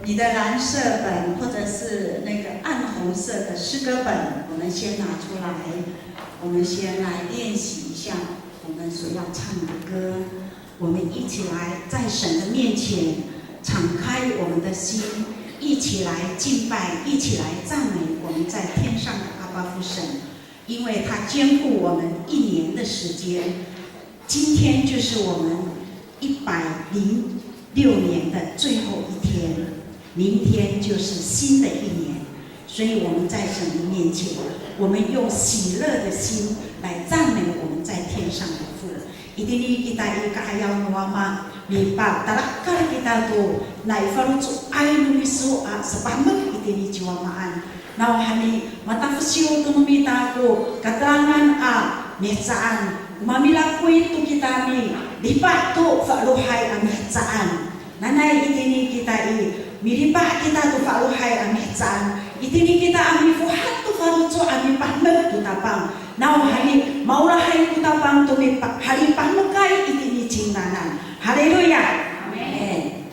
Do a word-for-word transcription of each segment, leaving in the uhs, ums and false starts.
你的蓝色本或者是那个暗红色的诗歌本，我们先拿出来，我们先来练习一下我们所要唱的歌。我们一起来在神的面前敞开我们的心，一起来敬拜，一起来赞美我们在天上的阿爸父神，因为他坚固我们一年的时间。今天就是我们一百零六年的最后一天，明天就是新的一年。所以我们在神的面前，我们用喜乐的心来赞美我们在天上的父。Itini kita i ka'ayaw no Wama, mipatalaekal kita to nai faloco'ay no miso a sapahemek itini ci Wamaan. Nawhani matafesiw to no mita ko katelangan a mihecaan, o mamilakoy to kita milipa' to fa'elohay a mihecaan. Nanay itini kita i, milipa' kita to fa'elohay a mihecaan. Itini kita a mifohat to faloco' a mipahemek to Tapang. Nawhani maolahay ko Tapang to mipa-, halipahemekay itini cingraanan. Haleluya. Amen.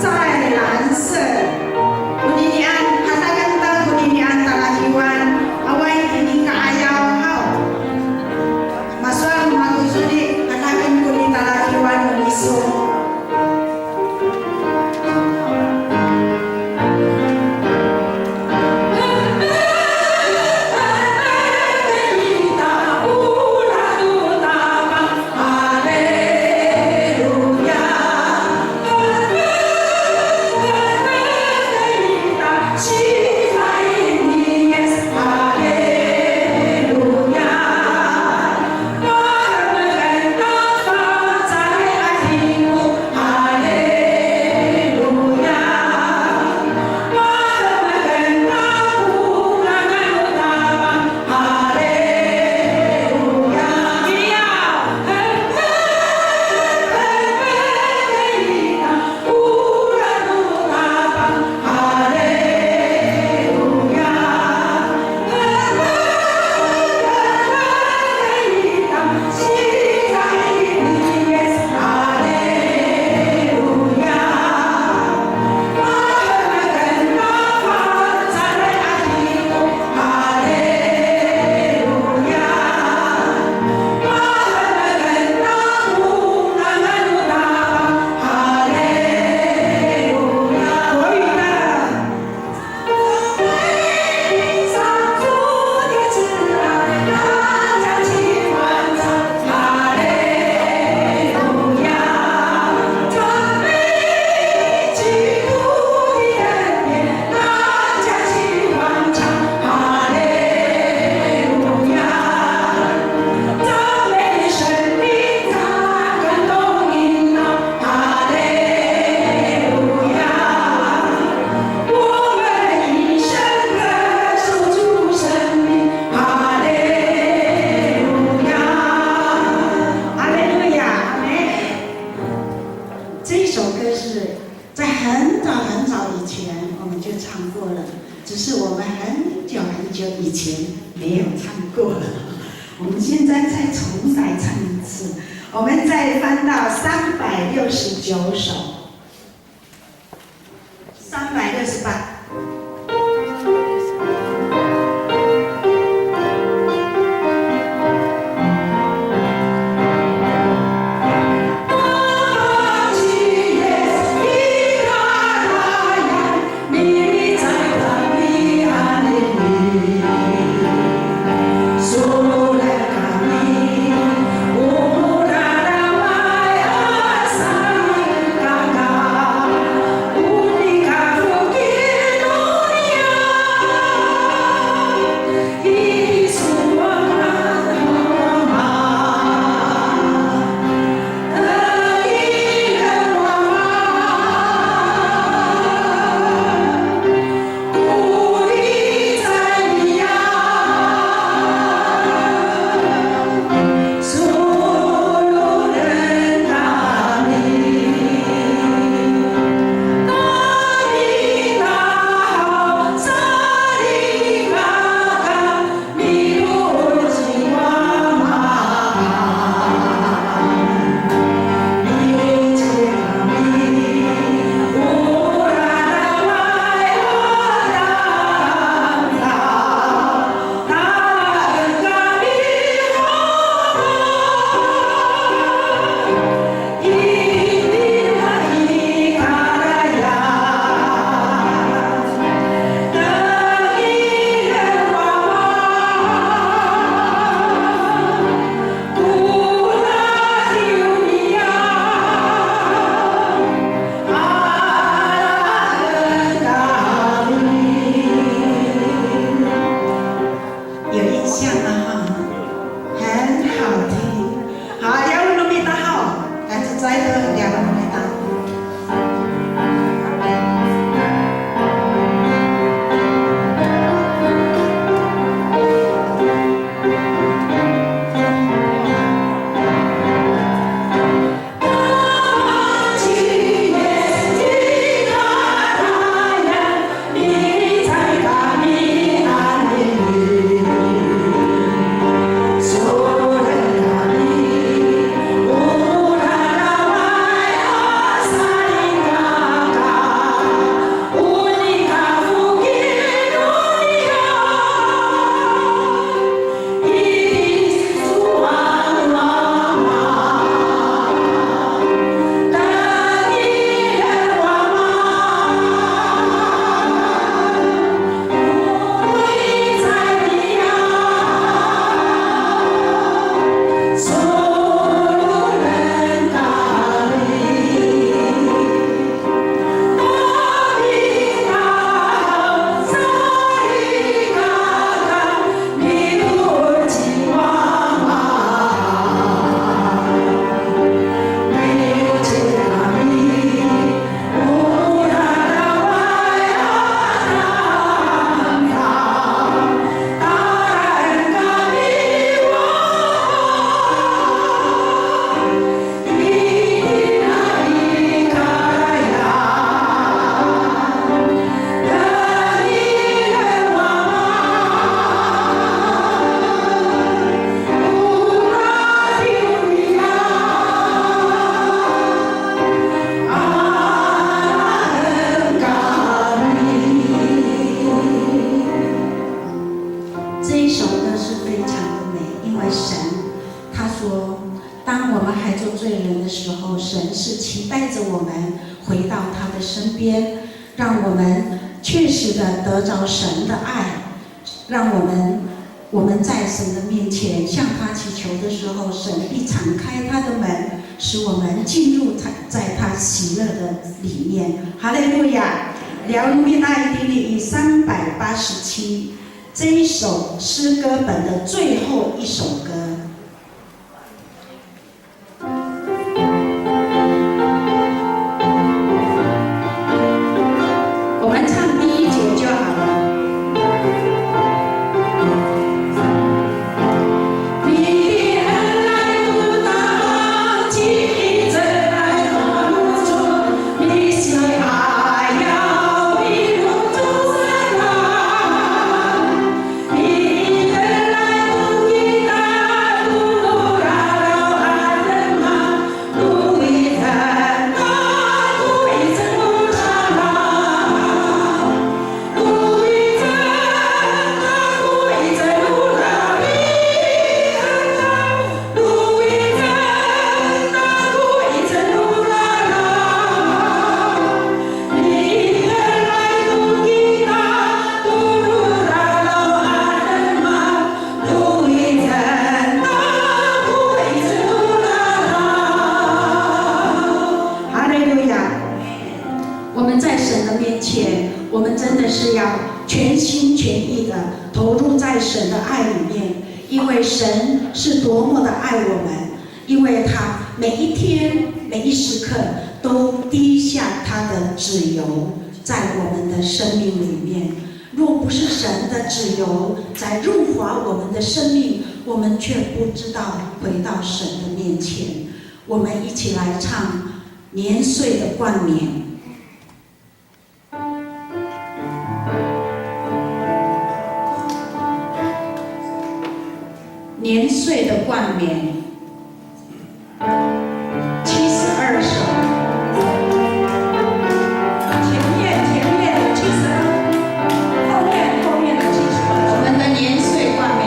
再蓝色。 Koninian, hadaken ta koninian talakiwan, awaay itini ka'ayaw haw. Masowal no mako soni, hadaken koni talakiwan no miso. 哈利路亚，阿们。这一首歌是在很早很早以前我们就唱过了，只是我们很久很久以前没有唱过了。我们现在再重来唱一次，我们再翻到三百六十九首。 三百六十八。罪人的时候，神是期待着我们回到他的身边，让我们确实的得着神的爱，让我们，我们在神的面前向他祈求的时候，神必敞开他的门，使我们进入在，在他喜乐的里面。哈利路亚！Liyawen no mita itini i 三百八十七，这一首诗歌本的最后一首歌。 我们唱第一节就好了。哈利路亚！我们在神的面前，我们真的是要全心全意的投入在神的爱里面，因为神是多么的爱我们，因为他每一天每一时刻都滴下他的脂油在我们的生命里面。若不是神的脂油在润滑我们的生命，我们却不知道回到神的面前。我们一起来唱年岁的冠冕。 年岁的冠冕，七十二首。前面，前面的七十二，后面，后面的七十二首。我们的年岁冠冕。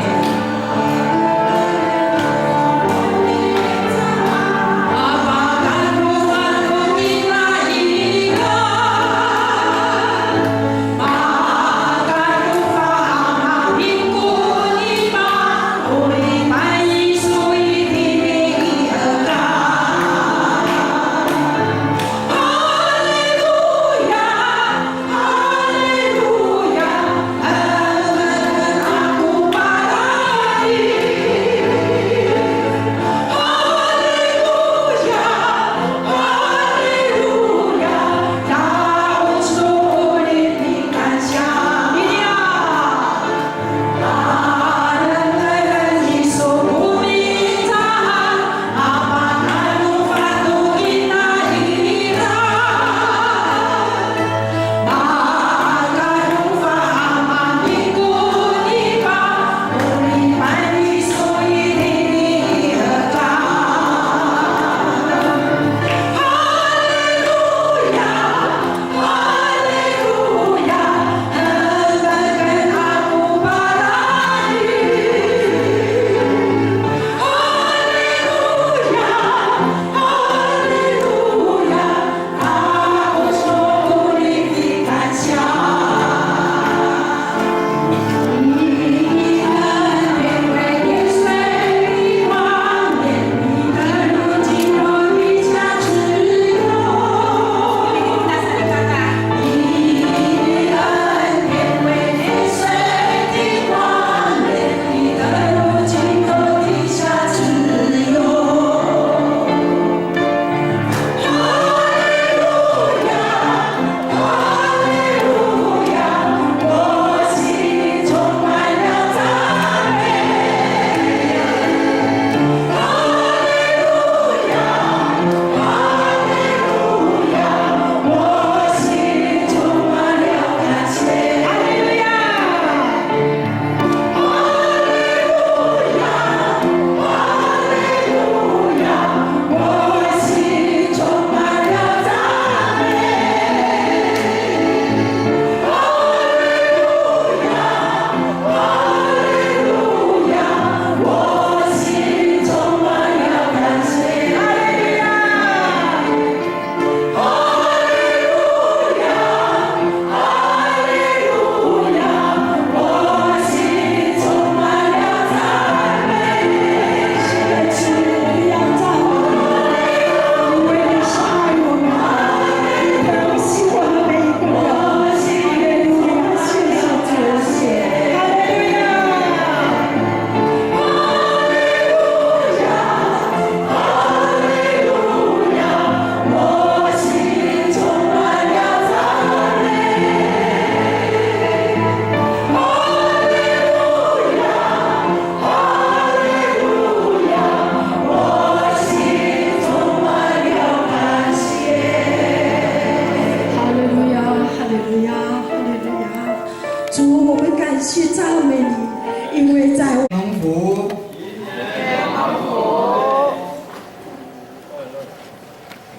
去赞美你，因为在农夫。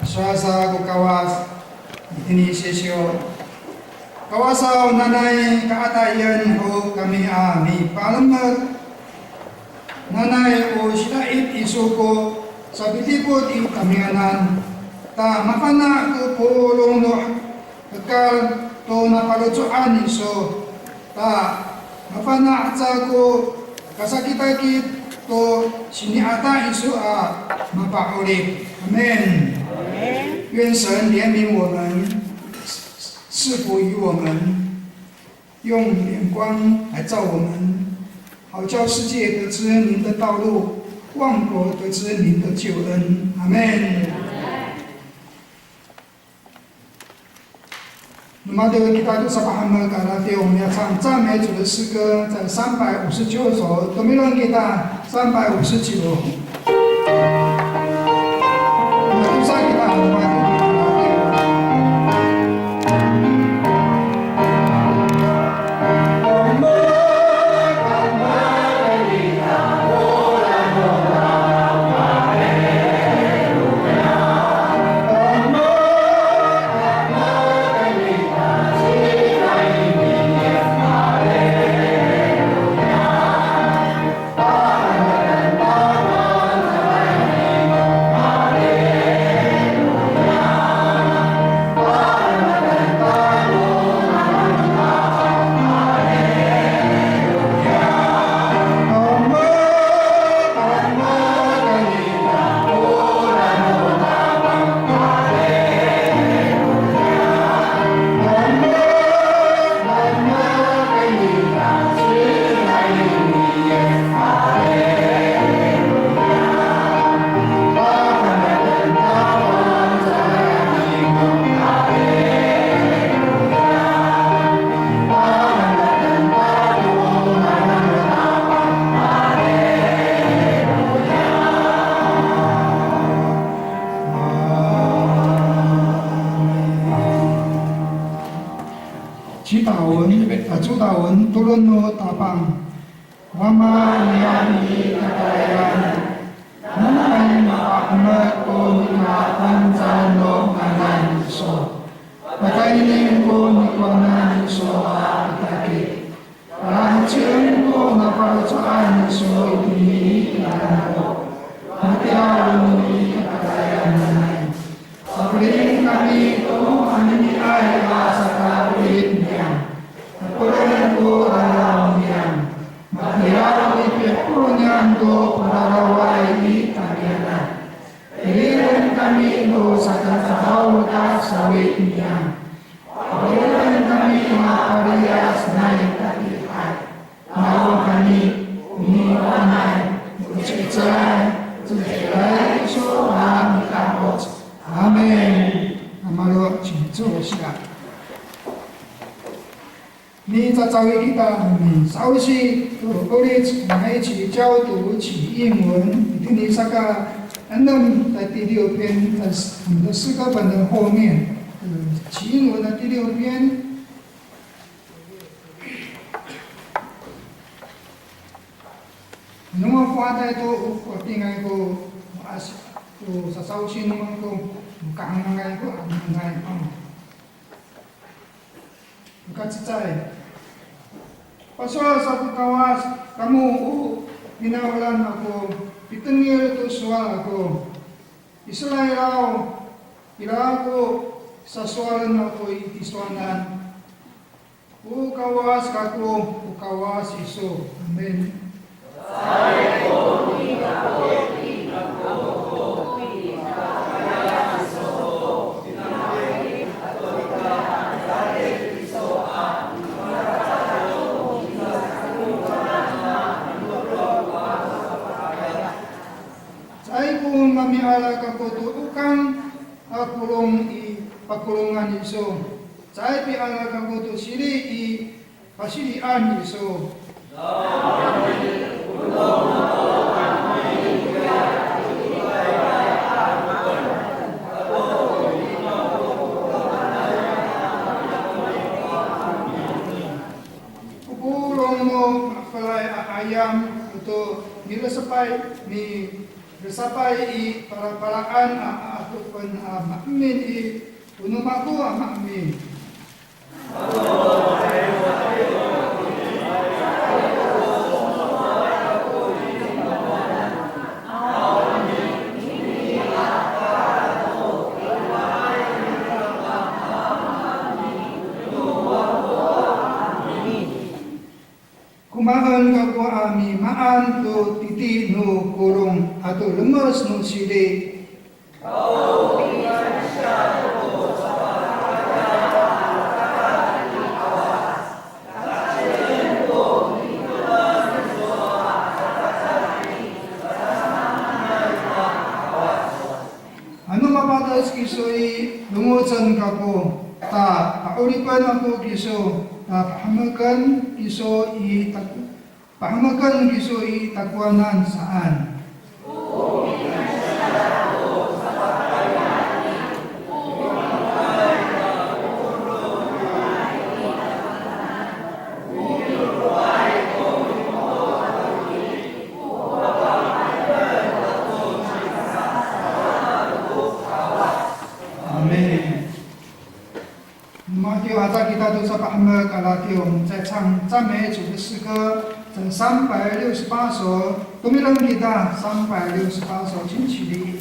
Sowal sa ko Kawas, itini sisyo. Kawasaw, nanay kaatayen ho kami a mipalemed. Nanay o sida'it iso ko sapidipot i tamiyanan. Ta mafana' ko polong no hekal to napaloco'an iso. Ta mafana' haca ko kasakitakit to sini'ada iso a mapa'orip. Amin. 愿神怜悯我们，赐福于我们，用眼光来照我们，好叫世界得知您的道路，万国得知您的救恩。阿门。 Romadiw kita to sapahemek a radiw, 我们要唱赞美主的诗歌，在三百五十九首，tomireng kita 三百五十九。Romadiw kita, romadiw kita a radiw. Citawen, a, citawen, tolon no Tapang. Wama niyam i kakarayan, nanay mapa'emet ko nika fangcal no ngangan iso. Pakaynien ko nikowanan iso a kitakit. Palahecien ko nafaloco'an iso itini i titaanan ako. Matiraw no i kakarayan nanay. Safelien kami to aniniay a saka'orip niyam. Takolen ko raraw niyam. Matiraw i pihepol niyam to pararaway i tamiyanan. Iriren kami to saka caay ka sawi niyam. Pa'oripen kami a paliyas nai tatiihay. Nawhani, o nikowanay, o ci'icelay, cecay iso a mika'oc. Amin. Maro', 请坐下。Micacawi kita, misa'osi to 'olic, 我们一起交读启应文, itini saka enem, 在第六篇, 在我们的诗歌本的后面，呃，启应文的第六篇。 No mako a to o fotingay ko, as, to sasa'osi no mako, o kahengangay ko, a kahengangay. O kacecay. Pasowal sa ko Kawas, kamo o finawlan ako, pitengil to sowal ako. Israelaw, ira ko sasowalen ako i tisowanan. O Kawas kako, o Kawas iso. Amin. Caay ko mamiala kako to 'okang a kolong i pakolongan iso. Caay piala kako to siri i pasirian iso. O polong Ayam ato miresapay, miresapay i paraparaan a adopen a maemin i, o no mako a maemin. Komaen kako a mimaan to titi no kolong ato lemes no siri. Ano mapades kiso i, longocen kako, ta pa'oripen ako kiso, ta pahemeken kiso i tak-, pahemeken kiso i takowanan saan. Amin. 那么，就按照 kita to sapahemek a ladiw, 我们再唱赞美主的诗歌，这三百六十八首，tomireng kita 三百六十八首，请起立。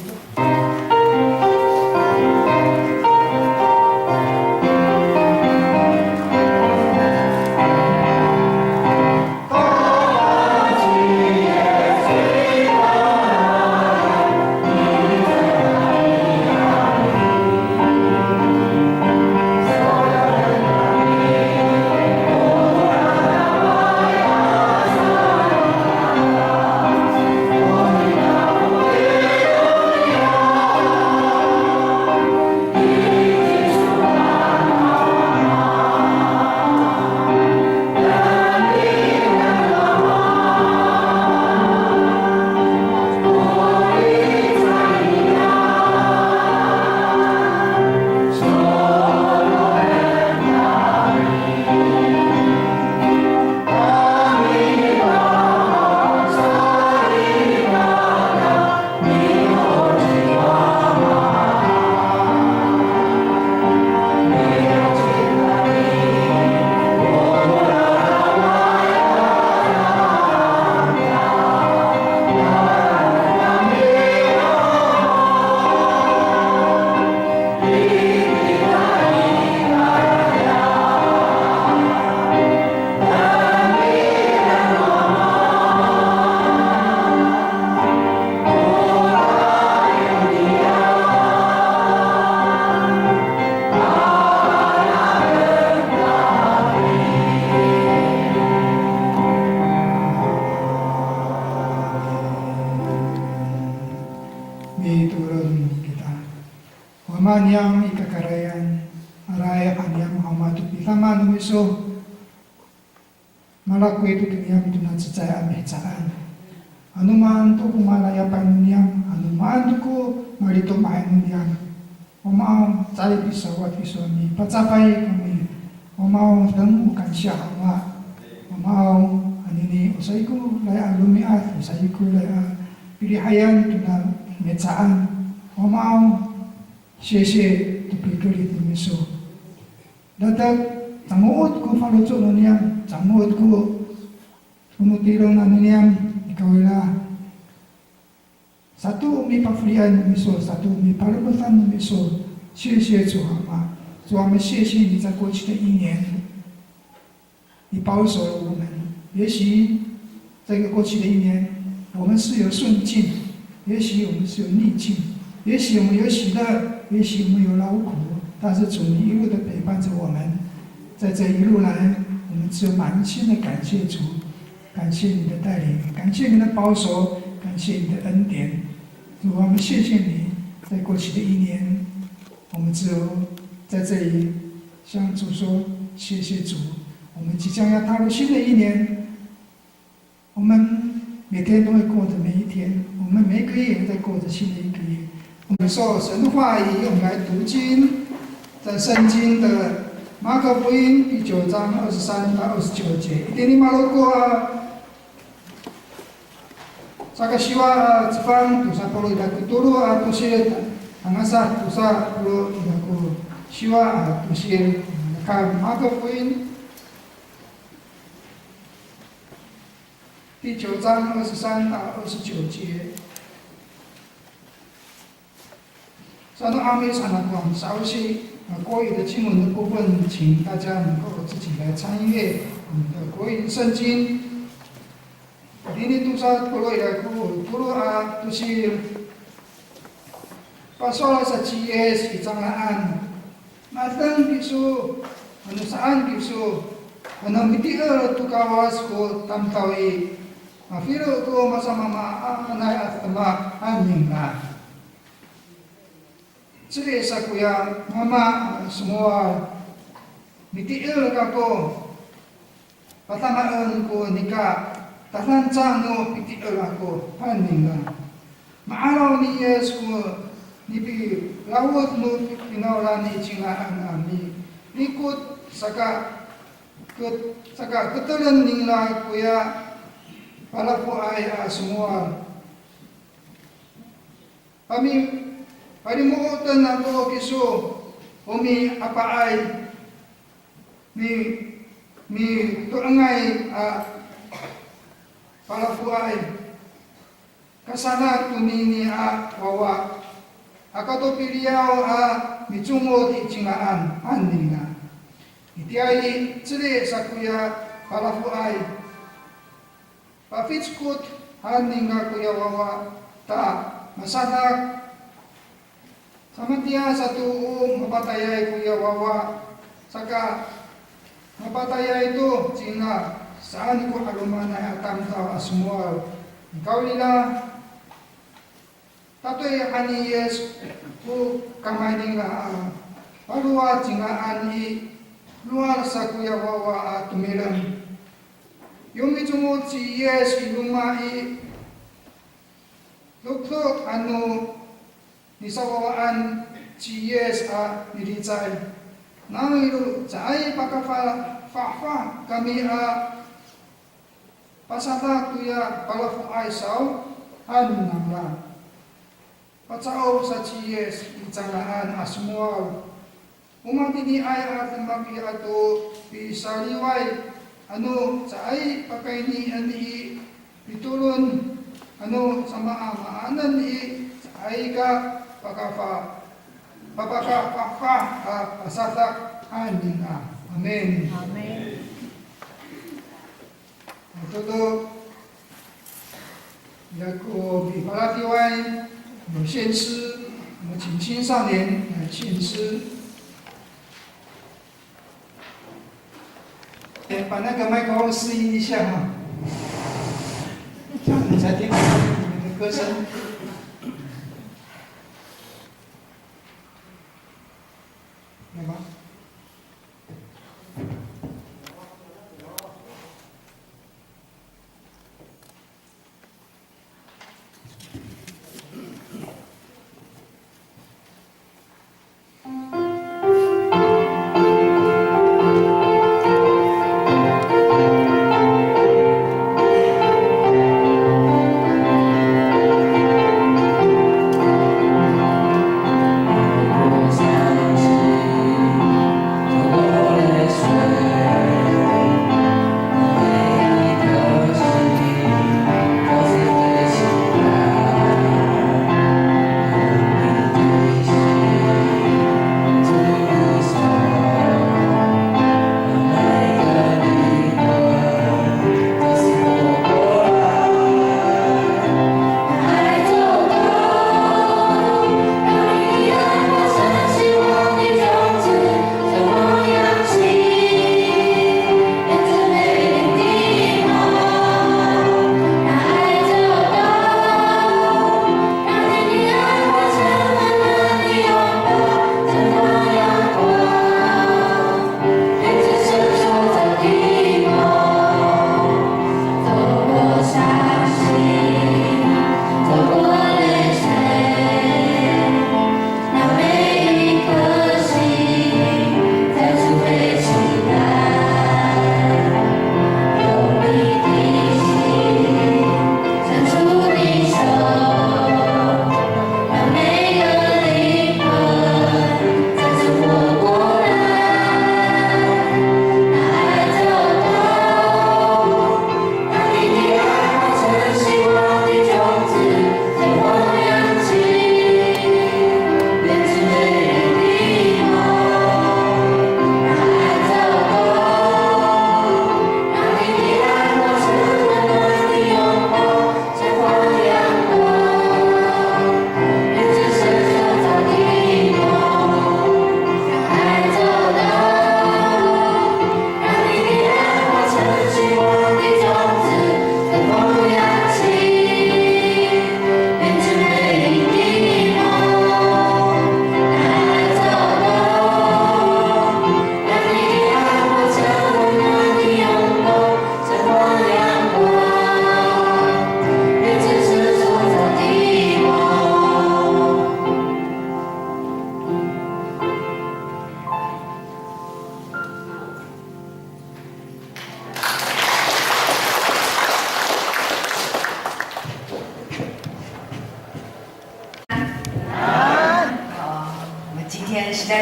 Mitolon kita. O Ama niyam i kakarayan, aray a niyam haw matopidaman no miso. Malako to ko niyam tona cecay a mihecaan. Ano maan to ko malayapay no niyam, ano maan to ko malitoma'ay no niyam. O Ama aw, caay pisawad kiso a mipacafay kami. O Ama aw, 等候 kansiya haw. O Ama aw, anini o saikoray a romi'ad, o saikoray a pilihayan tona mihecaan. O Ama aw, siyasiya to pikerid no miso. Latek, cango'ot ko faloco' no niyam, cango'ot ko, ko no tireng no niyam, ikawrira. Sato o mipafelian no miso, sato o mipalemedan no miso, 谢谢主 Ama. 主 Ama, 谢谢你在过去的一年，你保守了我们。也许 这个过去的一年，我们是有顺境，也许我们是有逆境，也许我们有喜乐，也许我们有劳苦，但是主你一路的陪伴着我们，在这一路来，我们只有满心的感谢主，感谢你的带领，感谢你的保守，感谢你的恩典。主啊，我们谢谢你，在过去的一年，我们只有在这里向主说谢谢主。我们即将要踏入新的一年， 我们每天都会过着每一天，我们每一个月也在过着新的一个月。我们说神的话语，我们来读经，在圣经的马可福音第九章二十三到二十九节。Itini Maroko a Saka siwa a cefang, tosa polo' ira ko tolo a tosil, tangasa tosa polo' ira ko siwa a tosil, ka 马可福音第九章二十三到二十九节。 Sano amis han ako a sa'osi, a, 国语的经文的部分，请大家能够自己来参阅我们的国语圣经。Itini tosa polo' ira ko tolo a tosil, pasowal sa ci Yis i cangraan. Ma'edeng kiso, ano saan kiso, ano miti'er to Kawas ko tamdaw i, mafilo' ko masamaamaanay a demak han ningra. Ciri' sa koya mama a somowal, miti'er kako, padamaen ko nika, tadanca no piti'er ako han ningra. Ma'araw ni Yis ko nipilawod no finawlan i cingraan a milikot, saka ket-, saka keteren ningra koya palafoay a somowal. Pami-, palimo'oten ako kiso o miapaay, mi-, mito'engay a palafoay. Kasadak tonini a wawa, aka to piliyaw a micomod i cingraan han ningra. Itiya i ciri' sa koya palafoay. Pafickot han ningra koya wawa ta masadak. Samatiya sato o mapatayay koya wawa, saka mapatayay to cingra saan ko 'alomanay a tamdaw a somowal. Nikawrira, tatoy han ni Yis ko kamay ningra a palowad cingraan i, lowad sa koya wawa a tomireng. Yo micomod ci Yis i loma' i, dokdok ano nisawawaan ci Yis a milicay. Nawiro caay pakafahfah kami a pasadak toya palafoay saw han nangra. Paca'of sa ci Yis i cangraan a somowal. O matiniay a demak i ato pisaliway, ano caay pakaynien i pitolon, ano samaamaanen i caay ka pakafa-, papakafahfah a pasadak han ningra. Amin. Amin. Todo, 那个比巴拉提湾有献诗，我们请青少年来献诗。哎，把那个麦克风试音一下哈，这样你才听得到你们的歌声，来吧。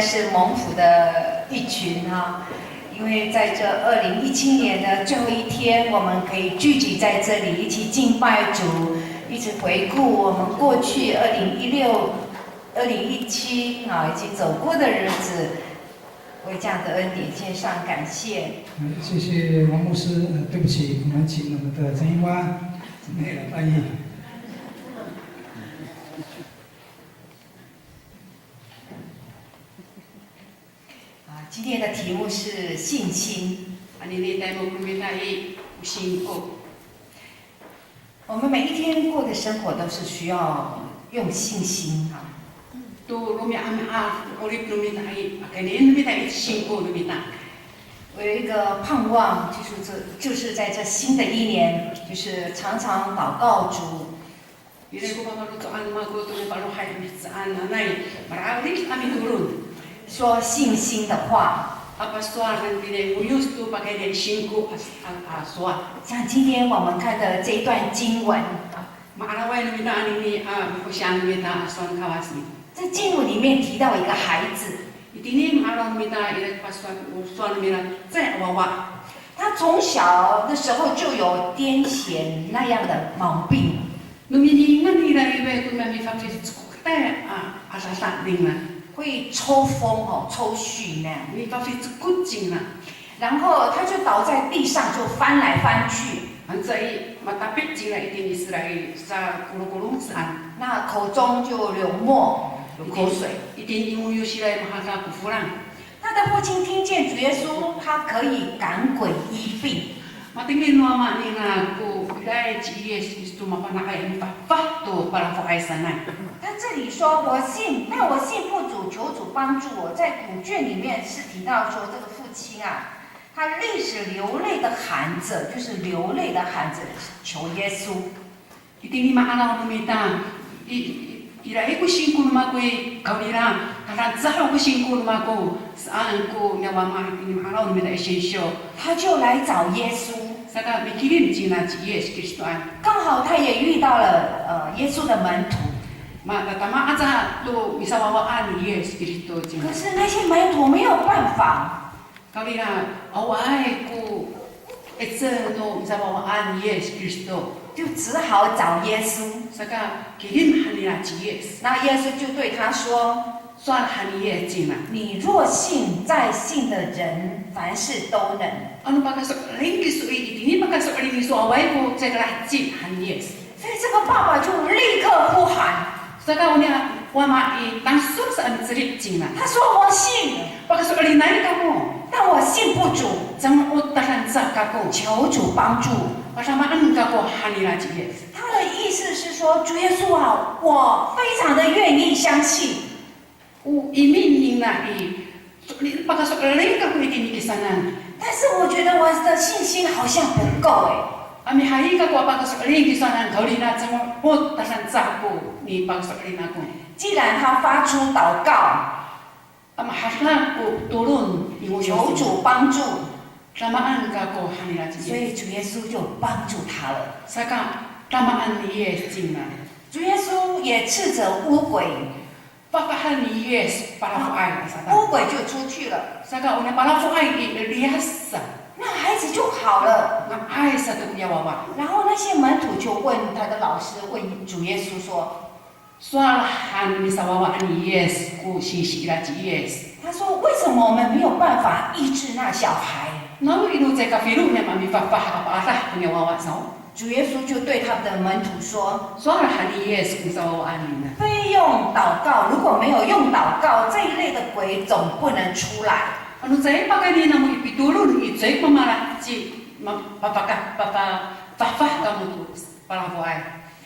是蒙福的一群哈，因为在这二零一七年的最后一天，我们可以聚集在这里，一起敬拜主，一起回顾我们过去二零一六、二零一七啊已经走过的日子，为这样的恩典献上感谢。呃谢谢王牧师，呃，对不起，我们请我们的陈英花姊妹来翻译。啊，今天的题目是信心。 Anini taymo no mita i, o singko. 我们每一天过的生活都是需要用信心啊。 To romi'ami'ad ko 'orip no mita i, pakayni no mita i singko no mita. 我有一个盼望，就是这，就是在这新的一年，就是常常祷告主， Ira ko pamaloco'an no mako to niparohay a mihecaan nanay, mara'od a mitolon. 说信心的话。 A pasowal han itini ngoyos to pakayni singko a, a, a sowal. 像今天我们看的这一段经文啊， Ma'araway no mita anini a, mikosan no mita a sowal no Kawas i. 这经文里面提到一个孩子， Itini ma'araw no mita ira ko pasowal, o sowal no mita cecay a wawa. 他从小的时候就有癫痫那样的毛病， No miningan ira iway to mamifafiscokotay a, a dadada cingra. 会抽风哦，抽搐那样。 Mifafiscokot cingra. 然后他就倒在地上，就翻来翻去。 Anca i, matapik cingra itini sera i, sakolokolong saan. 那口中就流沫，流口水。 Itini i ngoyos ira i, mahada ko folang. 他的父亲听见主耶稣，他可以赶鬼医病。 Matengil no ama ningra ko iraay ci Yis Kristo mafana'ay a mifafah to palafoay sanay. 他这里说：“我信，但我信不足，求主帮助我。”在古卷里面是提到说，这个父亲啊，他立时流泪的喊着，就是流泪的喊着求耶稣。 Itini ma'araw no mita, i, i, iraay ko singko no mako i, kawrira, tadanca ho ko singko no mako, saan ko niyawama itini ma'araw no mita i singko. 他就来找耶稣， Saka mikilim cingra ci Yis Kristoan. 刚好他也遇到了呃耶稣的门徒。 Matatama aca to misawawaan ni Yis Kristo cingra. 可是那些门徒没有办法， Kawrira, awaay ko 'icel no misawawaan ni Yis Kristo. 就只好找耶稣。 Saka kilim han nira ci Yis. 那耶稣就对他说 Sowal han ni Yis cingra. ：“你若信，在信的人凡事都能。” Ano pakaso'elin kiso i, itini pakaso'elin kiso awaay ko cecay kalaheci han ni Yis. 所以这个爸爸就立刻呼喊， Saka o niya wama i, tangsol sa a micelik cingra. 他说：“我信， Pakaso'elinay kako. 但我信不足， Cango'ot tadanca kako. 求主帮助。” Padamaan kako han nira ci Yis. 他的意思是说，主耶稣啊，我非常的愿意相信， O imi ningra i, so'elin, pakaso'elin kako itini kisanan. 但是我觉得我的信心好像不够哎。 A mihayi kako a pakaso'elin kisanan, kawrira cango'ot tadanca ko nipakaso'elin ako. 既然他发出祷告， A mahada ko tolon i ngoyos. 求主帮助， Damaan kako han nira ci Yis. 所以主耶稣就帮助他了。 Saka damaan ni Yis cingra. 主耶稣也斥责污鬼， Fafahen ni Yis palafoay a saka. 污鬼就出去了， Saka o niya palafoay i, liyas sa. 那孩子就好了。 Nga'ay sato koya wawa. 然后那些门徒就问他的老师，问主耶稣说 Sowal han misawawaan ni Yis ko singsi ira ci Yis. 他说：“为什么我们没有办法医治那小孩 Nano ino caay kafilo niyam a mifafah a paadah koya wawa saw? ？”主耶稣就对他们的门徒说 Sowal han ni Yis ko sawawaan nina. 非用祷告，如果没有用祷告，这一类的鬼总不能出来。 Ano caay pakayni namo i pitolon i, caay ko mamalaheci, ma, papaka, papa, fahfah kamo to palafoay.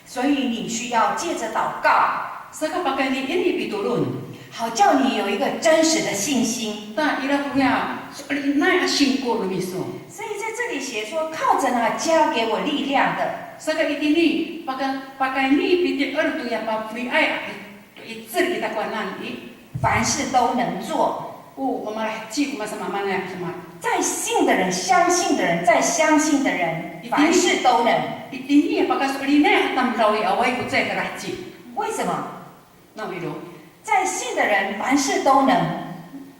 所以你需要借着祷告， Saka pakayni i pitolon. 好叫你有一个真实的信心。 Ta ira koya so'elinay a singko no miso. 所以在这里写说，靠着那加给我力量的， Saka itini, paka, pakayni piti'er toya pafeliay a, to 'icel i takowanan i. 凡事都能做。 O mamalaheci ko masamaamaanay a demak. 在信的人，相信的人，在相信的人，凡事都能。 Itini pakaso'elinay a tamdaw i, awaay ko caay kalaheci. 为什么？ Nano ino. 在信的人凡事都能。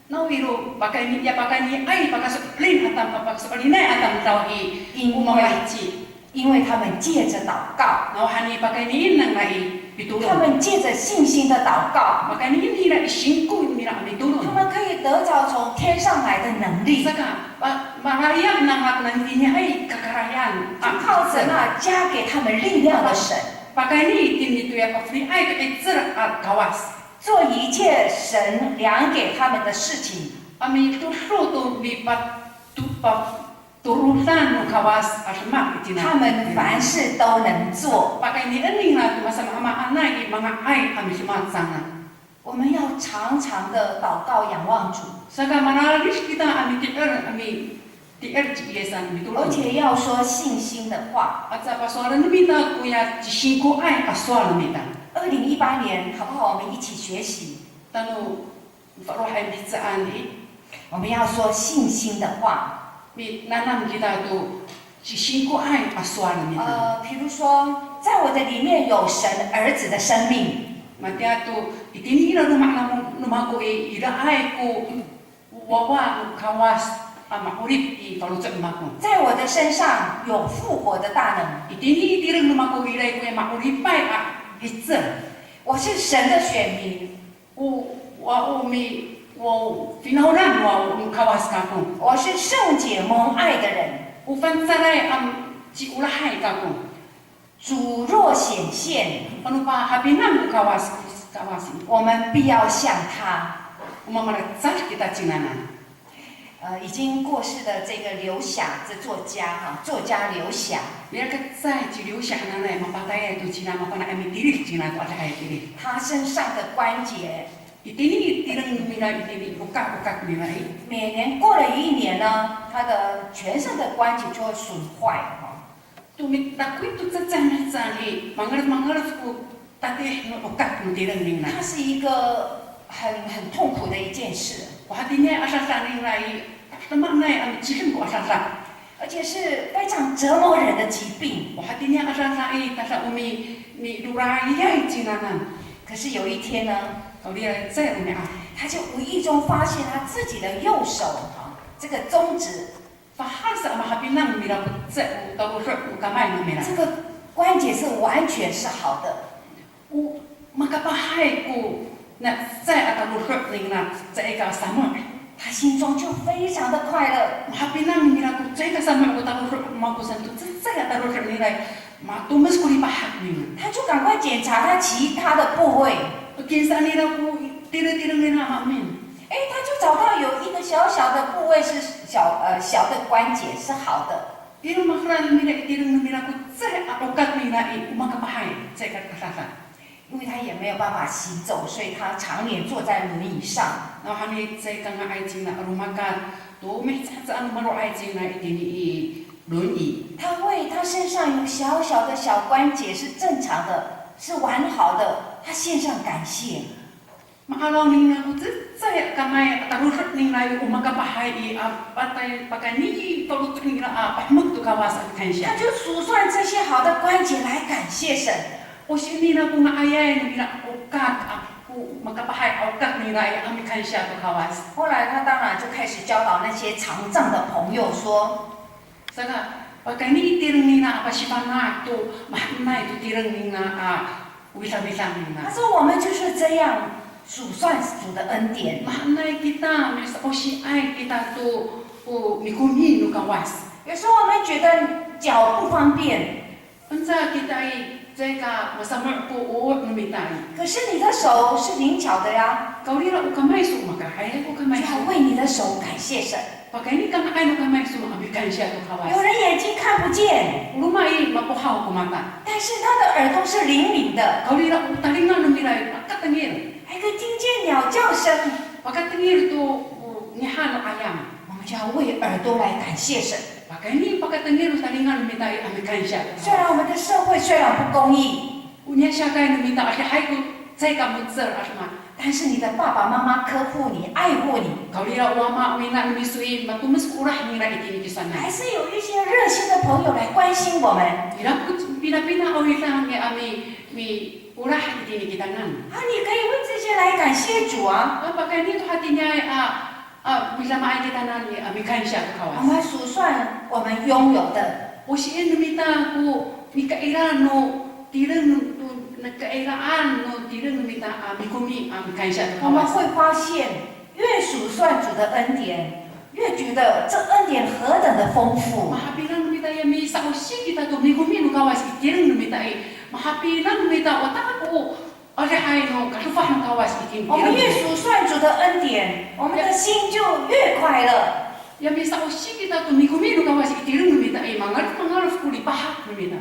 Nawiro pakayni, ya pakayniay pakaso'elin a tam, pakaso'elinay a tamdaw i, 因为, o mamaheci. 因为他们借着祷告，Nawhani pakayni nangra i pitolon. 他们借着信心的祷告，Pakayni nira i singko nira a mitolon. 他们可以得着从天上来的能力。Saka, ma, marayap nangra itiniay kakarayan. 就靠着那加给他们力量的神。Pakayni itini to ya pafeliay to 'icel a Kawas. 做一切神量给他们的事情。A mitodo to mipat, to, pa, torodan no Kawas a demak itini. 他们凡事都能做。Pakayni ningra to masamaamaanay i manga'ay a midemak cangra. 我们要常常的祷告仰望主，Saka mararid kita a miti'er, a miti'er ci Yisan a mitolon. 而且要说信心的话。Ato pasowalen no mita koya cisingkoay a sowal no mita. 二零一八年，好不好？我们一起学习。Tano falohay mihecaan i. 我们要说信心的话。Minanam kita to cisingkoay a sowal no mita. 呃，比如说，在我的里面有神儿子的生命。Matiya to, itini i laloma' no mako i, iraay ko wawa no Kawas a ma'orip i faloco' no mako. 在我的身上有复活的大能。Itini i tireng no mako i, iraay ko ma'oripay a 'icel. 我是神的选民。 O, wa, o mi, o finawlan wa, o Kawas kako. 我是圣洁蒙爱的人。O fangcalay a ciolahay kako. 主若显现，Ano pahapinang ko Kawas, Kawas i. 我们必要像他。O mamalecad kita cingranan. 呃，已经过世的这个刘霞，这作家哈，作家刘霞，Mirakecay ci Liw Sya hananay, mapatayay to cira, mafana' a mitilid cira to adihay tilid. 他身上的关节，Itini tireng no mira itini, okak, okak nira i. 每年过了一年呢，他的全身的关节就会损坏哈。 To mi, takoy to cecay mihecaan i, mangalef, mangalef ko tatiih no okak no tireng ningra. 它是一个很，很痛苦的一件事。 O hatiniay a adada ningra i, tadamaanay a micidem ko adada. 而且是非常折磨人的疾病。 O hatiniay a adada i, tada o mi, milorayay cingranan. 可是有一天呢，Kawrira cecay romi'ad. 他就无意中发现他自己的右手哈，这个中指 Fahal sa a mahapinang nira ko cecay o tarodo' no kamay no mira. 这个关节是完全是好的。 O makapahay ko na cecay a tarodo' ningra, caay ka samo'. 他心中就非常的快乐。 Mahapinang nira ko caay ka samo' ko tarodo' no mako santo, cecay a tarodo' nira, matomes ko lipahak ningra. 他就赶快检查他其他的部位。 Kinsaan nira ko tiratireng nira a maemin. 哎，他就找到有一个小小的部位是小，呃，小的关节是好的。 Iro maheraan nira i tireng nira ko cecay a okak nira i, o makapahay, caay ka adada. 因为他也没有办法行走，所以他常年坐在轮椅上。 Nawhani caay ka nga'ay cingra a romakat to mihecahecaan a maro'ay cingra itini i 轮椅. 他为他身上有小小的小关节是正常的，是完好的，他献上感谢。 Ma'araw ningra ko cecay a kamay a tarodo' ningra i, o makapahay i, a patay pakayni faloco' ningra a pahemek to Kawas a kansiya. 他就数算这些好的关节来感谢神。 O sini nira ko nga'ayay nira okak a, o makapahay a okak nira i a mikansiya to Kawas. 后来他当然就开始教导那些残障的朋友说， Saka, pakayni tireng nira a pasifana' to, mahaenay to tireng nira a widawidang nira. 他说我们就是这样数算主的恩典。 Mahaenay kita, misa'osiay kita to, o mikomi no Kawas. 有时候我们觉得脚不方便， Fangcal kita i, caay ka masamo' ko o' no mita i. 可是你的手是灵巧的呀。 Kawrira o kamay iso makahay ko kamay iso. 就要为你的手感谢神。 Pakayni kanga'ay no kamay iso a mikansiya to Kawas. 有人眼睛看不见， O roma i mapohaw ko mata. 但是他的耳朵是灵敏的， Kawrira o talinga no mira i pakatengil. 还可以听见鸟叫声。 Pakatengil to, o ngiha no ayam. 我们就要为耳朵来感谢神。 Pakayni pakatengil to talinga no mita i a mikansiya to Kawas. 虽然我们的社会虽然不公义， O niya siyakay no mita adihay ko caay ka mo^cel a demak. 但是你的爸爸妈妈呵护你、爱护你， Kawrira o wama o ina no miso i matomes ko olah nira itini kisowanan. 还是有一些热心的朋友来关心我们。 Ira ko pinapina a widang i a mi, miolah itini kitanan. 啊，你可以为这些来感谢主啊。 A pakayni to hatiniay a a, midamaay kitanan i, a, mikansiya to 我 Kawas. 们数算我们拥有的， O saan no mita ko nikaira no tireng no, no nikairaan no tireng no mita a mikomi a mikansiya to 我们 Kawas. 会发现，越数算主的恩典，越觉得这恩典何等的丰富。 Mahapinang no mita ya misa'osi kita to mikomi no Kawas i tireng no mita i. Mahapinang no mita o taka ko adihay no kadofah no Kawas i tireng no mita. 我们越数算主的恩典，我们的心就越快乐。 Ya misa'osi kita to mikomi no Kawas i tireng no mita i, mangalef mangalef ko lipahak no mita.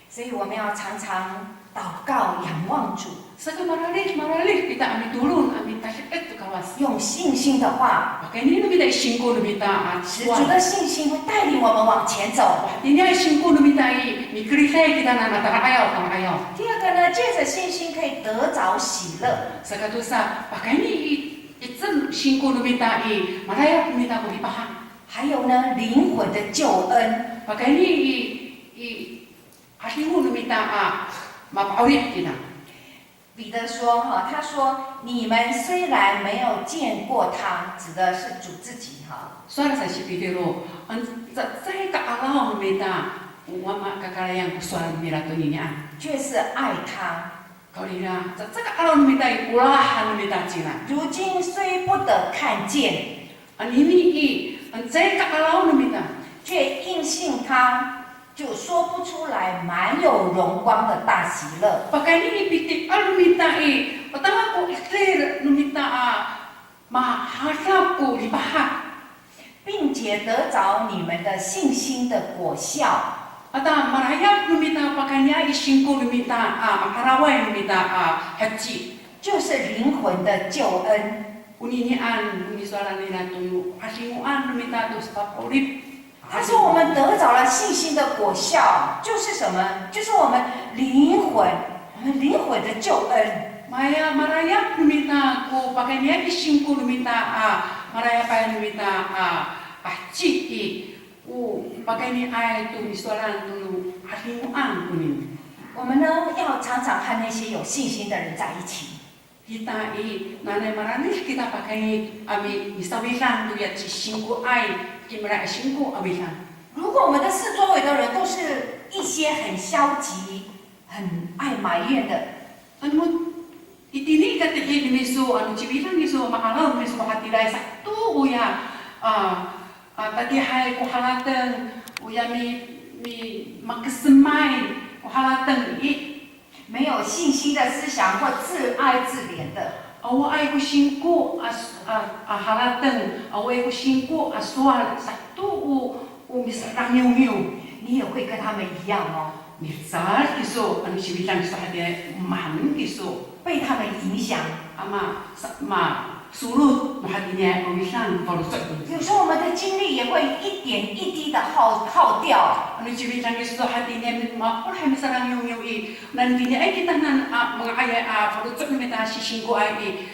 所以我们要常常祷告，仰望主， Saka mararid mararid kita a mitolon a mitadi'et to Kawas. 用信心的话， Pakayni no mita i singko no mita a 使主的信心会带领我们往前走。 Hatiniay singko no mita i, mikeriday kitanan a tala'ayaw tala'ayaw. 第二个呢，借着信心可以得着喜乐。 Saka tosa, pakayni i, 'icel singko no mita i, malayap no mita ko lipahak. 还有呢，灵魂的救恩。 Pakayni i, i, 'adingo no mita a mapa'orip kina. 彼得说哈，他说你们虽然没有见过他，指的是主自己哈。 Sowal sa ci Pitiro, an, ca, cecay ka'araw no mita, o wama kakarayan ko sowal nira toninian. 却是爱他。 Kawrira, ca, cecay ka'araw no mita i, olah han no mita cingra. 如今虽不得看见， Anini i, an, cecay ka'araw no mita. 却因信他，就说不出来满有荣光的大喜乐。 Pakayni i piti'er no mita i, o tanga ko 'edil no mita a, mahadap ko lipahak. 并且得着你们的信心的果效， Ata malayap no mita pakayni i singko no mita a, ma'araway no mita a heci. 就是灵魂的救恩。 Oninian, o nisowalan nira to no 'adingoan no mita to sapa'orip. 他说我们得着了信心的果效，就是什么？就是我们灵魂，我们灵魂的救恩。 Maya, malayap no mita ko pakayni i singko no mita a, malayapay no mita a, a heci i, o pakayniay to nisowalan to no 'adingoan konini. 我们呢，要常常和那些有信心的人在一起。 Kita i, nanay mararid kita pakayni a mi, misawidang toya cisingkoay, kimira a singko a widang. 如果我们的四周围的人都是一些很消极、很爱埋怨的， Ano, itini i katihi no miso, ano ciwidang iso, ma'araw no miso, mahatilay sato oya, a, a, tatiihay ko harateng, oya mi, mi, makesemay ko harateng i. 没有信心的思想或自爱自怜的， Awaay ko singko a, a, a harateng, awaay ko singko a sowal sato o, o misa'rangiwngiw. 你也会跟他们一样哦。 Milecad kiso, ano ciwidang kiso hatiniay, mahaen kiso. 被他们影响。 Ama, sa, ma, solot no hatiniay a widang faloco' 有时候我们的精力也会一点一滴的耗耗掉。 Ano ciwidang kiso hatiniay, ma, olah misa'rangiwngiw i, nanitiniay kitanan a manga'ayay a faloco' no mita a sisingkoay i,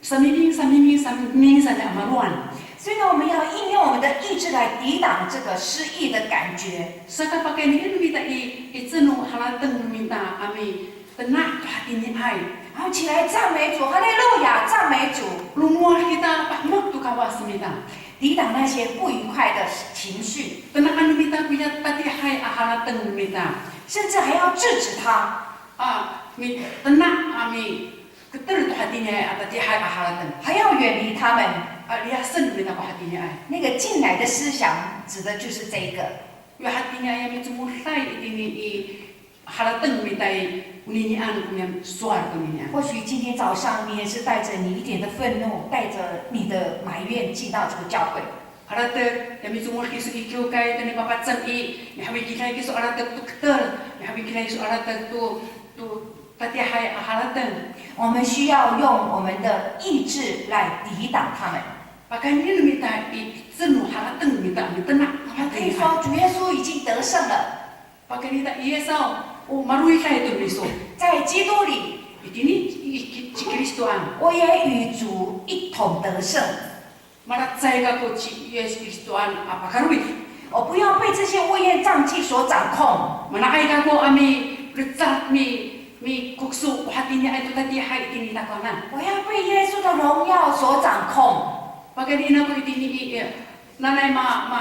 samiming, samiming, samiming sanay a malowan. 所以呢，我们要应用我们的意志来抵挡这个失意的感觉。 Saka pakayni no mita i, 'icel no harateng no mita a mitena' to hatiniay. 然后起来赞美主，哈利路亚，赞美主， Lomowad kita pahemek to Kawas no mita. 抵挡那些不愉快的情绪。 Tena'an no mita koya tatiihay a harateng no mita. 甚至还要制止他， A, mitena' a mi keter to hatiniay a tatiihay a harateng. 还要远离他们。 A, liyasen no mita ko hatiniay. 那个进来的思想指的就是这一个。 Yo hatiniay a micomoday itini i harateng no mita i, oninian, oninian sowal koninian. 或许今天早上你也是带着你一点的愤怒，带着你的埋怨进到这个教会。 Haratek, ya micomod kiso i kiwkay to nipapacem i, mihawikiday kiso haratek to keter, mihawikiday kiso haratek to, to tatiihay a harateng. 我们需要用我们的意志来抵挡他们。 Pakayni no mita i, 'icel no harateng no mita a mitena'. 我们可以说，主耶稣已经得胜了， Pakayni ta i Yisaw, o malowiday to miso. 在基督里， Itini i, i, ci Kristoan. 我也与主一同得胜。 Malacecay kako ci Yis Kristoan a pakalowid. 我不要被这些乌烟瘴气所掌控， Mana'ay kako a milecad, mi, mikokso ko hatiniay to tatiihay itini i takowanan. 我要被耶稣的荣耀所掌控。Pakayni nako itini i, e, nanay ma, ma,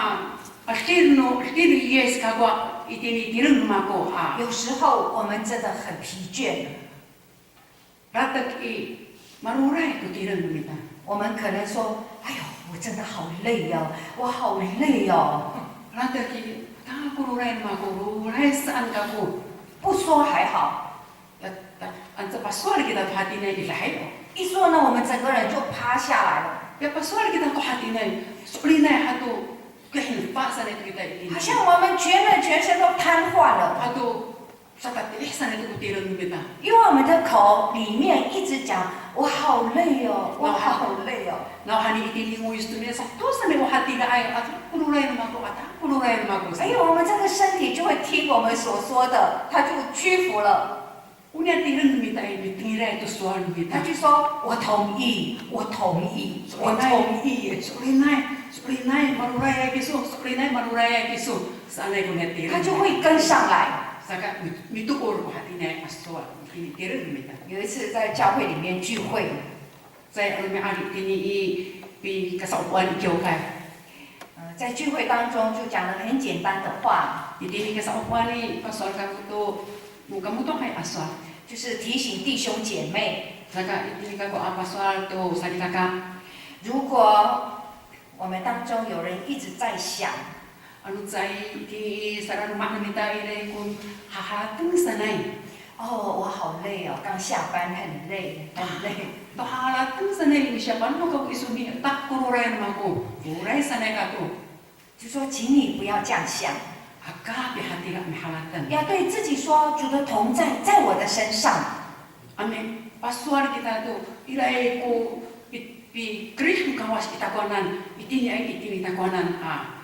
a, tir no, tir no Yis kako itini tireng no mako a. 有时候我们真的很疲倦了。 Latek i, maroray to tireng no mita. 我们可能说：“哎呦，我真的好累哦，我好累哦。” Latek i, ta ko roray no mako, roray saan kako. 不说还好， Ya, ta, anca pasowal kita to hatiniay iraay o. 一说呢，我们整个人就趴下来了。 Ya pasowal kita to hatiniay, so'elinay hato, kihinfa sanay to kita itini. 好像我们全人全身都瘫痪了， Hato, satatiih sanay to ko tireng no mita. 因为我们的口里面一直讲“我好累哦，我好累哦 Nawhani itini ngoyos to nira sato sanay o hatiraay, a, ta ko roray no mako, a, ta ko roray no mako”。哎呦，我们这个身体就会听我们所说的，它就屈服了。 Oniya tireng no mita i, mitengilay to sowal no 他 mita. 就说：“我同意，我同意，我同意。” So'elinay, so'elinay, marorayay kiso, so'elinay, marorayay kiso. Sanay ko niya tireng. 他就会跟上来。 Saka, mi, mitoor ko hatiniay a sowal, itini tireng no mita. 有一次在教会里面聚会， Caay, ano mi'ad itini i, pikasa'opoan i kiwkay. 呃，在聚会当中就讲了很简单的话， Itini kasa'opoan i, pasowal kako to, mo kamotoay a sowal. 就是提醒弟兄姐妹， Saka itini kako a pasowal to salikaka. 如果我们当中有人一直在想， Ano caay itini i, sararoma no mita ira ko haharateng sanay. 哦，我好累哦，刚下班很累，很累。 To haharateng sanay, misiyapan no kako iso, mi, ta ko roray no mako, roray sanay kako. 就说，请你不要这样想， Aka pihatira miharateng. 要对自己说，主的同在在我的身上。 A mipasowal kita to, ira ko pi, pikerid no Kawas i takowanan, itini i, itini takowanan a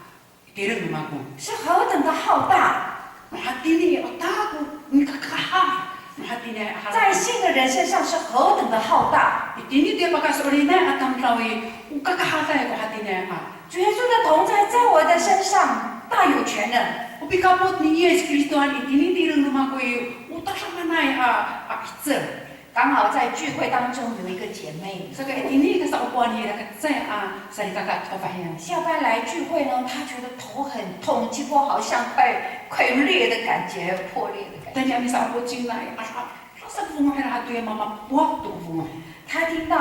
tireng no mako. 是何等的浩大， No hatini, o ta ko mikakahar. No hatini a harateng. 在信的人身上是何等的浩大。 Itini to ya pakaso'elinay a tamdaw i, o kakaharay ko hatini a. 主耶稣的同在在我的身上大有权能。 O pikapot ni Yis Kristoan itini tireng no mako i, o tadamaanay a, a 'icel. 刚好在聚会当中有一个姐妹， Saka itini kasa'opoan i, ira ko cecay a salikaka to fafahiyan. 下班来聚会呢，她觉得头很痛，几乎好像快快裂的感觉，破裂的感觉。 Tayni a misa'opo cingra i, a, a, rasa ko fongoh nira hato ya mamapowak to ko fongoh. 她听到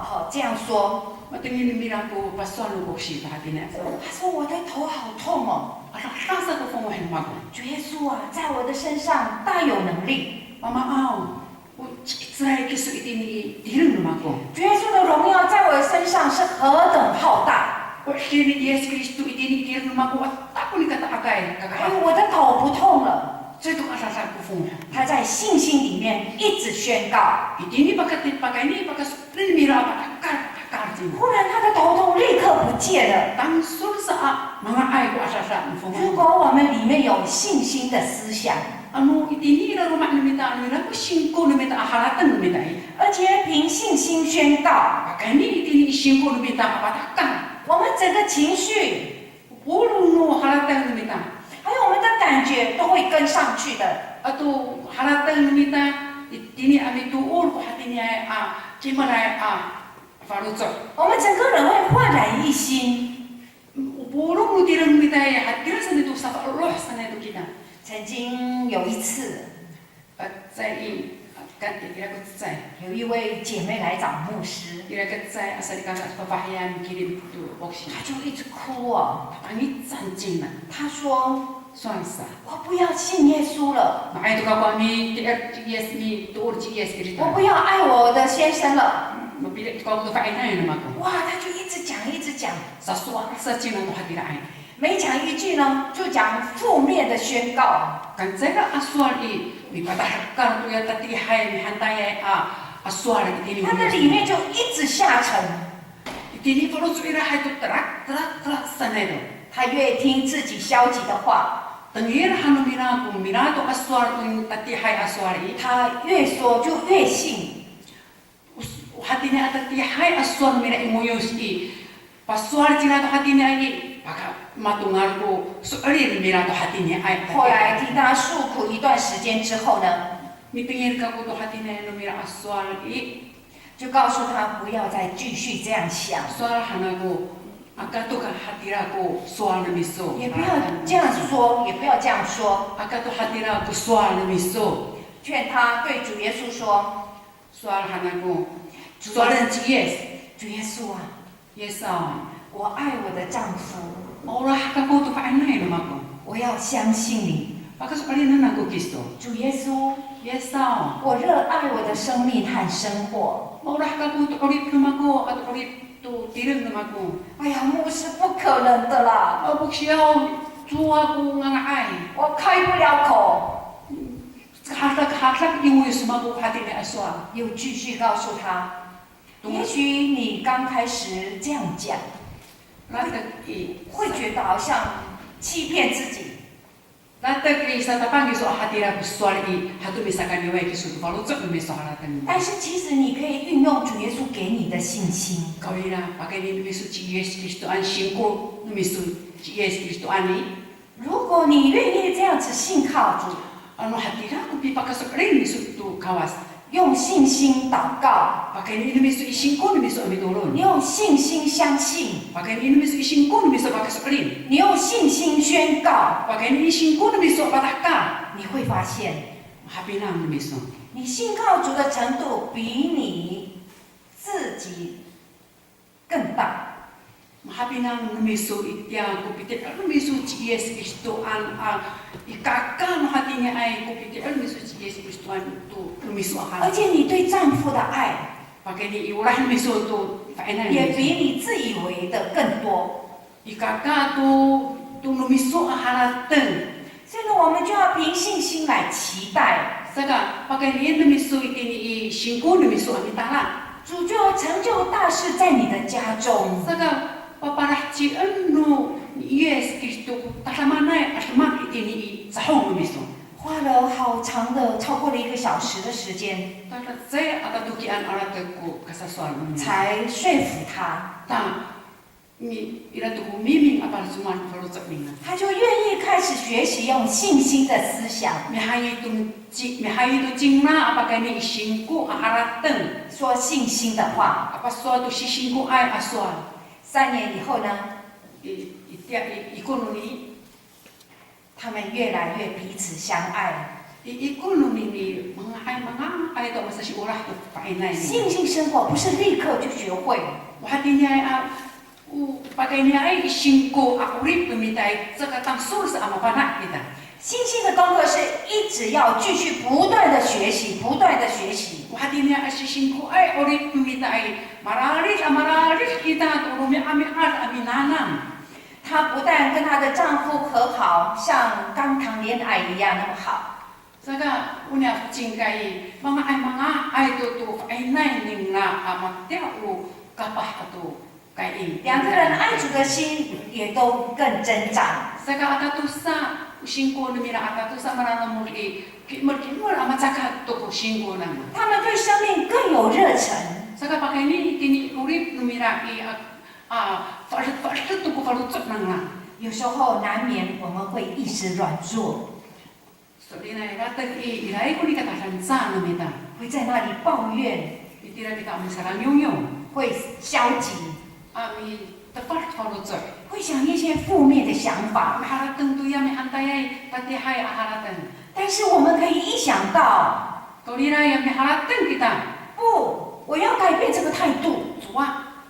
哦这样说， Matengil nira ko pasowal no foksi to hatini. 她说我的头好痛哦。 A, rasa ko fongoh no mako. 主耶稣啊，在我的身上大有能力。 Mamaaw, o ci'icelay kiso itini i tireng no mako. 主耶稣的荣耀在我的身上是何等浩大。 O 'edil ni Yis Kristo itini i tireng no mako, a, ta ko nikata'akay, 哎， kakahar. 我的头不痛了。 Caay to adada ko fongoh. 她在信心里面一直宣告。 Itini pakati, pakayni, pakaso'elin nira a patakar, patakar cingra. 忽然她的头痛立刻不见了。 Tangsol sa a, manga'ay ko adada no fongoh. 如果我们里面有信心的思想， Ano itini i laloma' no mita, ano ira ko singko no mita a harateng no mita i. 而且凭信心宣告， Pakayni itini i singko no mita a patakar. 我们整个情绪， Polong no harateng no mita. 还有我们的感觉都会跟上去的。 Ato harateng no mita, itini a mitoor ko hatiniay a, cimaanay a faloco'. 我们整个人会焕然一新。 O polong no tireng no mita i, hatira sanay to safa'eloh sanay to kita. 曾经有一次， Pacay i, a, ka, ira ko cecay. 有一位姐妹来找牧师， Ira ko cecay a salikaka fafahiyan mikilim to foksi. 她就一直哭哦。 Tangic sa cingra. 她说 Sowal sa. 我不要信耶稣了。 Nga'ay to kako a miti'er ci Yis, mitoor ci Yis Kristo. 我不要爱我的先生了。 Mapili' to kako to fa'inayan no mako. 哇，她就一直讲，一直讲， Sasowal sa cingra to hatiraay. 每讲一句呢，就讲负面的宣告。 Kancay a sowal i, mipatahekal to ya tatiihay, mihantayay a, a sowal itini. 她的里面就一直下沉。 Itini faloco' nira hay to telak, telak, telak sanay to. 她越听自己消极的话， Tengil han no mira ko mira to a sowal to tatiihay a sowal i. 她越说就越信。 O hatiniay a tatiihay a sowal no mira i ngoyos i, pasowal cingra to hatiniay i, paka matongal ko so'elin no mira to hatiniay. 后来听她诉苦一段时间之后呢， Mitengil kako to hatiniay no mira a sowal i. 就告诉他不要再继续这样想， Sowal han ako, aka to ka hatira ko sowal no miso. 也不要这样说，也不要这样说。 Aka to hatira ko sowal no miso. 劝他对主耶稣说， Sowal han ako, 主耶稣， sowal han ci Yis. 主耶稣啊， Yis aw, 我爱我的丈夫， maolah kako to fa'inay no mako. 我要相信你。 Pakaso'elinen ako kiso. 主耶稣， Yis aw, 我热爱我的生命和生活。 maolah kako to 'orip no mako ato 'orip to tireng no mako. 哎呀，牧师，不可能的啦， A, 牧师aw, cowa ko nga'ay. 我开不了口。 Kahadak, kahadak i ngoyos mako hatini a sowal. 又继续告诉他，也许你刚开始这样讲， Latek i, 会觉得好像欺骗自己。 Latek i, satapang kiso a hatira ko sowal i, hato misakaniway kiso to faloco' no miso harateng. 但是其实你可以运用主耶稣给你的信心。 Kawrira, pakayni no miso ci Yis Kristoan, singko no miso ci Yis Kristoan i. 如果你愿意这样子信靠主， Ano hatira ko pipakaso'elin miso to Kawas. 用信心祷告， Pakayni no miso i singko no miso a mitolon. 用信心相信， Pakayni no miso i singko no miso pakaso'elin. 你用信心宣告， Pakayni i singko no miso patahekal. 你会发现， Mahapinang no miso. 你信靠主的程度比你自己更大。 Mahapinang no miso itiya ko piti'er no miso ci Yis Kristoan a, i kaka no hatiniay ko piti'er no miso ci Yis Kristoan to no miso a harateng. 而且你对丈夫的爱 Pakayni i olah no miso to fa'inay no miso. 也比你自以为的更多。 I kaka to, to no miso a harateng. 所以呢，我们就要凭信心来期待。 Saka, pakayni no miso itini i singko no miso a mitala. 主就要成就大事在你的家中。 Saka, paparahcien no ni Yis Kristo ko tadamaanay a demak itini i cahong no miso. 花了好长的，超过了一个小时的时间， Tadacecay a tatokian a latek ko kasasowal no miso. 才说服他。 Ta, mi, ira to ko miming a palacoman ko faloco' ningra. 他就愿意开始学习用信心的思想， Mihayi to ci, mihayi to cingra a pakayni i singko a harateng. 说信心的话。 A pasowal to sisingkoay a sowal. 三年以后呢， I, itiya i, ikor noni. 他们越来越彼此相爱。 I, ikor noni, manga'ay, manga'ay to masasi'olah to fa'inay nira. 信心生活不是立刻就学会， O hatiniay a, o pakayniay i singko a 'orip no mita i, caka tangsol sa a mafana' kita. 信心的功课是一直要继续不断的学习，不断的学习。 O hatiniay a sisingkoay 'orip no mita i, mararid a mararid kita to romi'ami'ad a minanam. 她不但跟她的丈夫和好，像刚谈恋爱一样那么好。 Saka, o niya cingkay, manga'ay, manga'ay to, to fa'inay ningra a matiya o kapah ato kaying. 两个人爱主的心也都更增长。 Saka aka tosa, o singko no mira aka tosa, mararamod i, ki'emel, ki'emel a macakat to ko singko nira. 他们对生命更有热忱。 Saka pakayni, kini 'orip no mira i, a, A, fa'edet, fa'edet to ko faloco' nangra. 有时候难免我们会一时软弱， So'elinay, latek i, iraay ko nikatadanca no mita. 会在那里抱怨， Itira kita a misalangiwngiw. 会消极， A mitefad faloco'. 会想一些负面的想法。 Miharateng toya mi'antayay tatiihay a harateng. 但是我们可以一想到， Kawrira ya miharateng kita. 不，我要改变这个态度。 Cowa,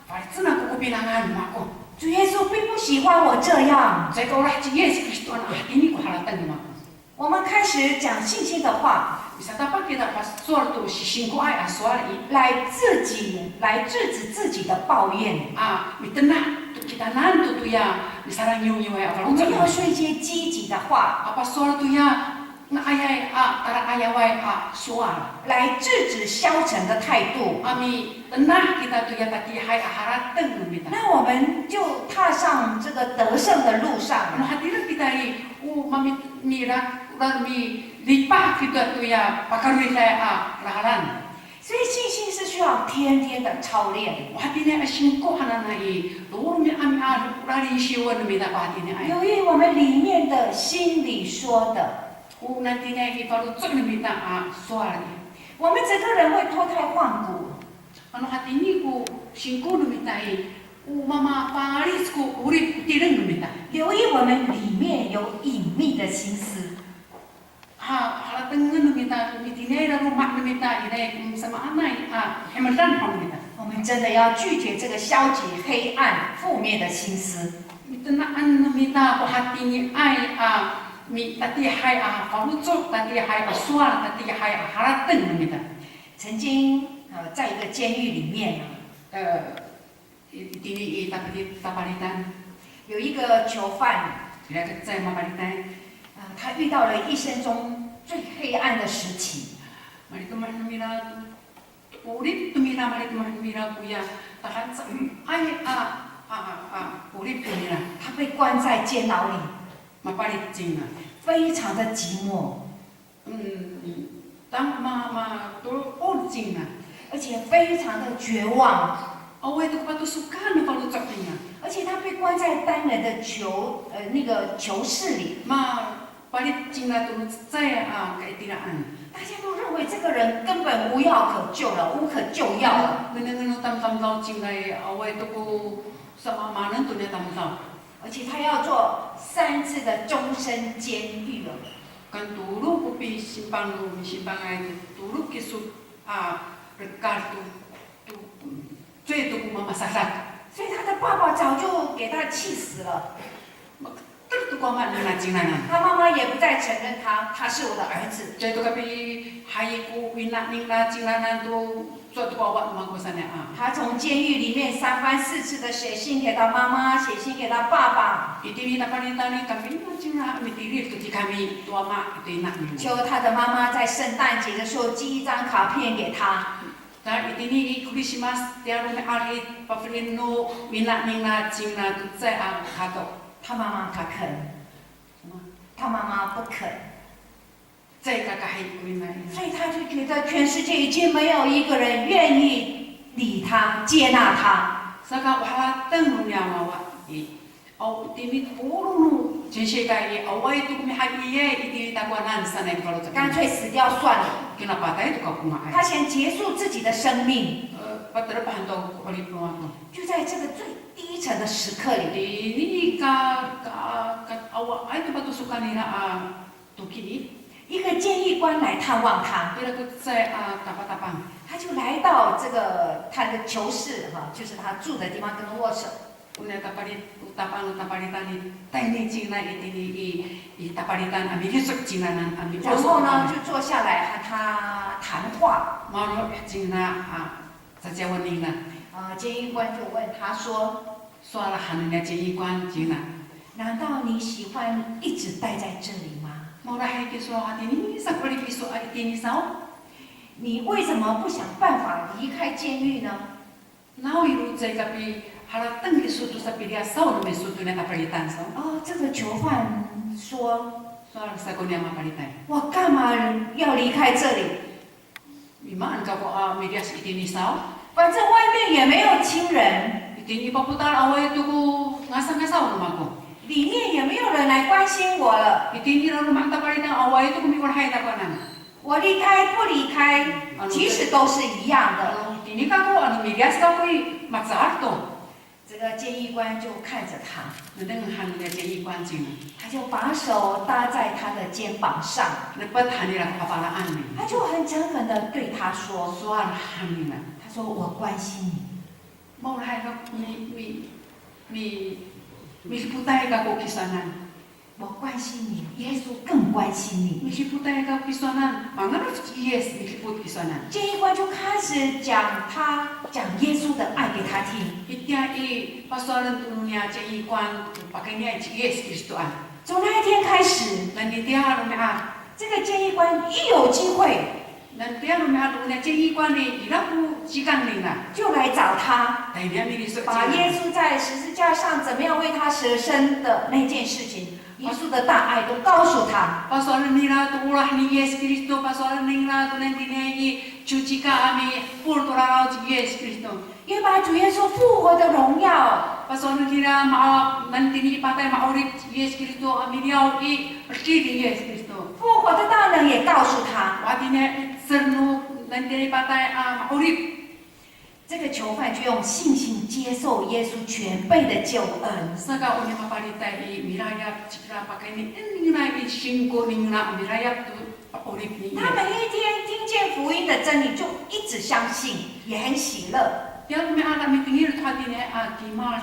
falicen ako ko pinangan mako. 主耶稣并不喜欢我这样。 Caay ka olah ci Yis Kristoan a hatini ko harateng mako. 我们开始讲信心的话， Misatapang kita pasowal to sisingkoay a sowal i. 来自己，来制止自己的抱怨。 A, mitena' to kitanan to toya misalangiwngiway a faloco'. 我们要说一些积极的话。 A pasowal toya nga'ayay a tala'ayaway a sowal. 来制止消沉的态度。 A mitena' kita toya tatiihay a harateng no mita. 那我们就踏上这个得胜的路上。 Ano hatira kita i, o mami, mira, o milipah kita toya pakariday a lalan. 所以信心是需要天天的操练。 O hatiniay a singko hananay i, to romi'ami'ad a lisiwen no mita ko hatiniay. 由于我们里面的心里说的， O hatiniay i faloco' no mita a sowal i. 我们整个人会脱胎换骨。Ano hatini ko singko no mita i, o mamapalic ko 'orip ko tireng no mita. 留意我们里面有隐秘的心思。 Ha, haratengen no mita, mitiniay laloma' no mita, ira ko samaanay a himedan haw no mita. 我们真的要拒绝这个消极、黑暗、负面的心思。 Mitenaan no mita ko hatiniay a mitatiihay a faloco', tatiihay a sowal, tatiihay a harateng no mita. 曾经，呃，在一个监狱里面啊， E, itini i tapali-, tapalitan. 有一个囚犯， Ira ko cecay mapalitay. 啊，他遇到了一生中最黑暗的时期。 Malitomah no mira, 'orip to mira, malitomah no mira koya tahanca, ay, a, a, a, 'orip to mira. 他被关在监牢里， Mapalit cingra. 非常的寂寞。 Tang ma, ma, to, o cingra. 而且非常的绝望。 Awaay to ko patosokan no faloco' cingra. 而且他被关在单人的囚，呃，那个囚室里。 Mapalit cingra to no cecay a kaitiraan. 大家都认为这个人根本无药可救了，无可救药了。 Nengneng no tamdamdaw cingra i, awaay to ko samaamaan to niya tamdaw. 而且他要坐三次的终身监狱了。 Kan tolo ko pisimpang no misimpangay to tolo kiso a lekal to, to, 最多 ko mamasadak. 所以他的爸爸早就给他气死了。 Maketer to ko ama nengneng a cingraan. 他妈妈也不再承认他，他是我的儿子。 Caay to kapihayi ko wina nengneng a cingraan to, cowa to ko awa no mako saan a. 他从监狱里面三番四次的写信给他妈妈，写信给他爸爸。 Itini tapalitan i, kami no cingra mitilid to ci kami to ama, to ina nira. 求他的妈妈在圣诞节的时候寄一张卡片给他。 Ta itini i Christmas, tiya romi'ad i, pafelien no wina nengneng a cingra to cecay a kato. 他妈妈不肯，他妈妈不肯。 Caay kakahi ko ina i. 所以他就觉得全世界已经没有一个人愿意理他、接纳他。 Saka o harateng no niya wawa i, aw, itini polong no cinsika i, awaay to ko mihayiay itini takowanan sanay ko faloco'. 干脆死掉算了。 Kinapatay to kako nga'ay. 他想结束自己的生命。 E, paterep han to ko 'orip no mako. 就在这个最低沉的时刻里， Itini ka, ka, ka, awaay to patosokan nira a toki i, 一个监狱官来探望他。 Ira ko cecay a tapatapang. 他就来到这个他的囚室，哈，就是他住的地方，跟他握手。 O niya tapali-, o tapang no tapalitan i, tayni cingra itini i, i tapalitan a milicek cingranan a mi-, 然后呢，就坐下来和他谈话。 Malo' cingra a caciyawen nira. 啊，监狱官就问他说， Sowal han no niya 监狱官 cingra. 难道你喜欢一直待在这里吗？ Maolahay kiso hatini sa ko 'orip iso a itini saw? 你为什么不想办法离开监狱呢？ Nawiro caay kapiharateng iso to sapiliyasaw no miso to niya tapalitan saw? 哦，这个囚犯说， Sowal sa ko niya mapalitay. 我干嘛要离开这里？ Mimaan kako a miliyas itini saw? 反正外面也没有亲人， Itini papotal awaay to ko ngasangasaw no mako. 里面也没有人来关心我了。 Itini laloma' tapalitan awaay to ko miolahay takowanan. 我离开不离开，其实都是一样的。 Ano itini kako, ano miliyas kako i, macal to. 这个监狱官就看着他， Nengneng han no niya 监狱官 cingra. 他就把手搭在他的肩膀上， Nepet han nira ko kafalaan nira. 他就很诚恳的对他说， Sowal han nira. 他说：“我关心你。” Maolahay kako, mi, mi, mi, midipotay kako kisowanan. 我关心你，耶稣更关心你。 Midipotay kako kisowanan, manga'ay ci Yis midipot kisowanan. 监狱官就开始讲他，讲耶稣的爱给他听。 Itiya i, pasowalen to no niya 监狱官, pakayni ci Yis Kristoan. 从那一天开始， Nani tiya romi'ad. 这个监狱官一有机会， Nani tiya romi'ad o niya 监狱官 i, ira ko cikang nira, 就来找他， Tayni a miliso' 把耶稣在十字架上怎么样为他舍身的那件事情，耶稣的大爱都告诉他。 Pasowalen nira to olah ni Yis Kristo, pasowalen nira to nani tini i ciwcika a mipol to raraw ci Yis Kristo. 也把主耶稣复活的荣耀， Pasowalen nira ma-, nani tini i patay ma'orip ci Yis Kristo a miliyaw i, 'edil ni Yis Kristo. 复活的大能也告诉他。 Wa tini i 'icel no nani tini i patay a ma'orip. 这个囚犯就用信心接受耶稣全备的救恩。 Saka o nia mapalitay i milayap cingra pakayni ningra i singko ningra milayap to pa'orip ni 他每一天听见福音的真理，就一直相信，也很喜乐。 Tiya romi'ad a mitengil to hatini a kimal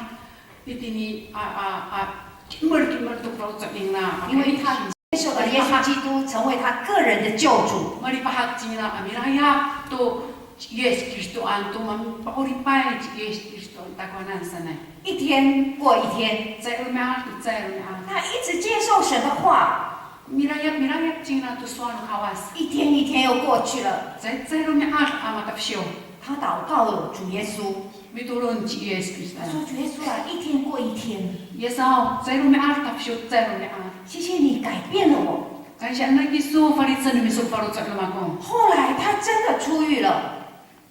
itini a, a, a, kimal, kimal to faloco' ningra. 因为他接受了耶稣基督，成为他个人的救主。 Malipahak cingra a milayap to Yis Kristoan to mapa'oripay ci Yis Kristoan takowanan sanay. 一天过一天， Cecay romi'ad to cecay romi'ad. 他一直接受神的话， Milayap, milayap cingra to sowal no Kawas. 一天一天又过去了。 Cecay, cecay romi'ad a matafesiw. 他祷告了主耶稣， Mitolon ci Yis Kristo. 他说：“主耶稣啊，一天过一天， Yis aw, cecay romi'ad tafesiw, cecay romi'ad. 谢谢你改变了我。” Kansiya nai kiso, falicen no miso faloco' no mako. 后来他真的出狱了，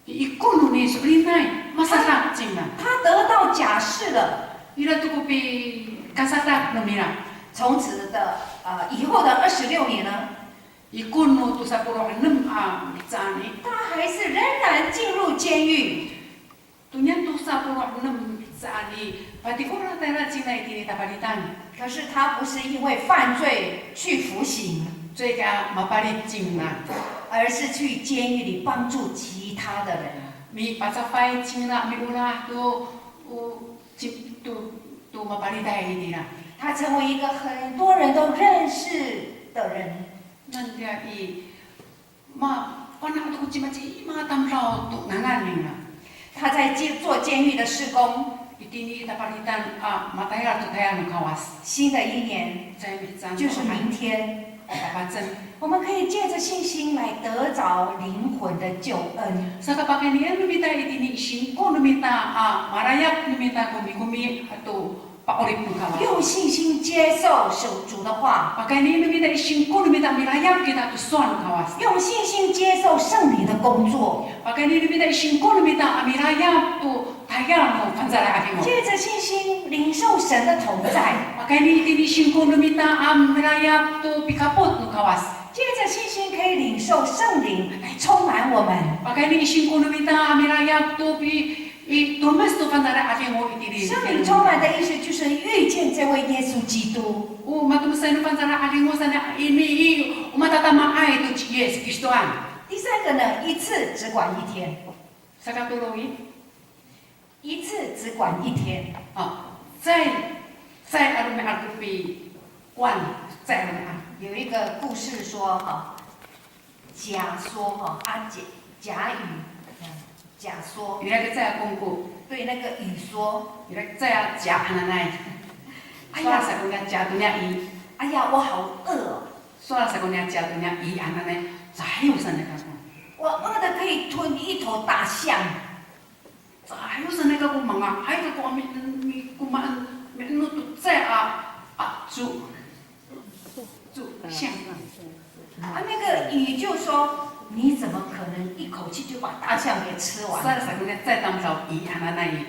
I ikor noni so'elinay, masadak cingra. 他得到假释了。 Ira to ko pikasadak no mira. 从此的呃以后的二十六年呢， Ikor no tosa polo' enem a mihecaan i, 他还是仍然进入监狱。 Toniya tosa polo' enem mihecaan i, patikor tayra cingra itini tapalitan. 可是他不是因为犯罪去服刑， Caay ka mapalit cingra. 而是去监狱里帮助其他的人。 Mipacafay cingra, miolah to, o, ci, to, to mapalitay itira. 他成为一个很多人都认识的人。 Nanira i, ma, fana' to ko cimacima tamdaw to ngangan ningra. 他在监做监狱的事工， Itini tapalitan a matayal to tayal no Kawas. 新的一年 Cecay mihecaan 就是明天， Tapacen. 我们可以借着信心来得着灵魂的救恩。 Saka pakayni no mita itini i singko no mita a malayap no mita ko mikomi ato pa'orip no Kawas. 用信心接受主的话， Pakayni no mita i singko no mita milayap kita to sowal no Kawas. 用信心接受圣灵的工作， Pakayni no mita i singko no mita a milayap to tayal no Fangcalay 'Adingo. 借着信心领受神的同在， Pakayni itini i singko no mita a milayap to pikapot no Kawas. 借着信心可以领受圣灵来充满我们。 Pakayni i singko no mita a milayap to pi, i tomes to Fangcalay 'Adingo itini. 圣灵充满的意思就是遇见这位耶稣基督。 O matomesay no Fangcalay 'Adingo sanay ini i, o matatamaay to ci Yis Kristoan. 第三个呢，一次只管一天， Sakatolo i, 一次只管一天。 a, cecay, cecay a romi'ad ko pikowan, cecay a romi'ad. 有一个故事说哈，假说哈，啊假假语，嗯，假说， Ira ko cecay a kongko, 对那个语说， ira ko cecay a ciya hananay. 哎 Sowal 呀， sa ko niya ciya to niya i. 哎呀，我好饿哦。 Sowal sa ko niya ciya to niya i hananay, cahiw sanay kako. 我饿的可以吞一头大象。 Cahiw sanay kako, manga'ay kako a mi, mi, komaen, mi'enon to cecay a, a, co, co, 象. 啊，那个鱼就说，你怎么可能一口气就把大象给吃完？ Sowal sa ko niya cecay tamdaw i hananay.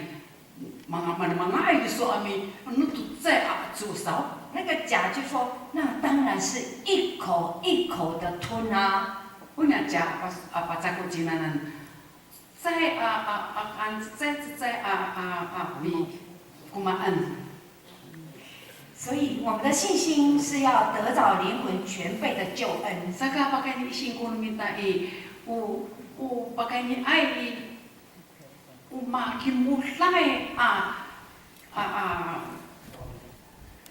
Manga, mana manga'ay kiso a mi'enon to cecay a co saw? 那个甲就说，那当然是一口一口的吞啊。 O niya ciya a, a pacako cingranan. Cecay a, a, a, an, cecay, cecay a, a, a, mi, komaen. 所以我们的信心是要得着灵魂全备的救恩。 Saka pakayni i singko no mita i, o, o pakayniay i, o makimoday a, a, a,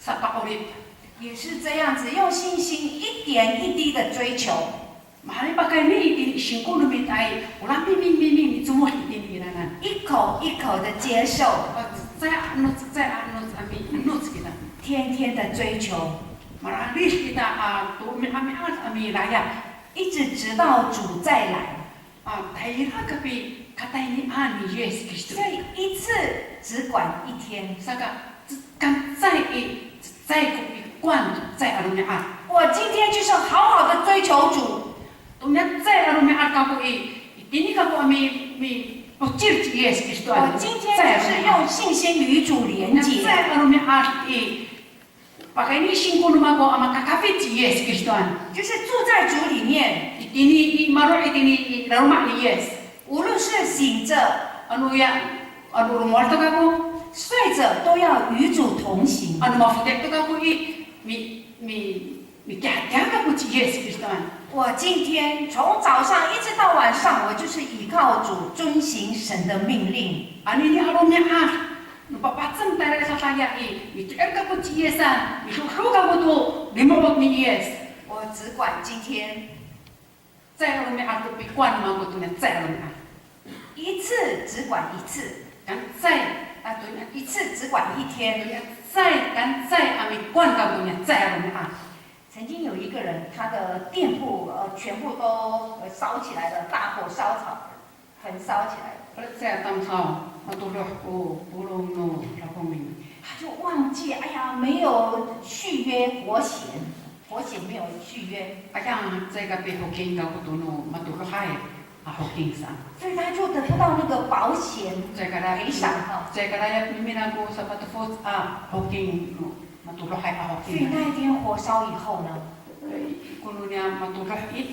sapa'orip. 也是这样子，用信心一点一滴的追求， Mahaen pakayni itini i singko no mita i, o lamimingmingming micomod itini i lalan. 一口一口的接受， A, cecay ano, cecay ano, a mi'enon kita. 天天的追求， Mararid kita a, to mi'ami'ad a milayap. 一直直到主再来。 A, tayra kapikataynian ni Yis Kristo. 所以一次只管一天。 Saka, cecay i, cecay ko pikowan to cecay a romi'ad. 我今天就是好好的追求主， To niya cecay a romi'ad kako i, itini kako a mi, mipocil ci Yis Kristo. 我今天就是用信心与主连结。 Cecay a romi'ad i, pakayni singko no mako a makakafit ci Yis Kristoan. 就是住在主里面， Itini i, maro' itini i laloma' ni Yis. 无论是醒着， Ano ya, ano romowad to kako, 睡着都要与主同行。 Ano mafoti' to kako i, mi, mi, mikihatiya kako ci Yis Kristoan. 我今天从早上一直到晚上，我就是倚靠主，遵行神的命令。 Anini a romi'ad, no papacem tayra i sasaya i, miti'er kako ci Yisan, misoso kako to limo'ot ni Yis. 我只管今天。 Cecay a romi'ad to pikowan mako to niya cecay a romi'ad. 一次只管一次。 Kancecay, a, to niya, 一次只管一天。 To niya cecay, kancecay a mikowan kako to niya cecay a romi'ad. 曾经有一个人，他的店铺，呃，全部都，呃，烧起来了，大火烧起来，焚烧起来了。 Palacecay a tamdaw, matoloh ko polong no Lakomin. 他就忘记，哎呀，没有续约，活险，活险没有续约。 Aya, caay kapihoking kako to no matolohay a hoking sa. 所以他就得不到那个保险赔偿哈。 Caay ka, caay ka layap no mira ko sapatefoc a hoking no matolohay a hoking. 所以那一天火烧以后呢， Ko no niya matoloh i,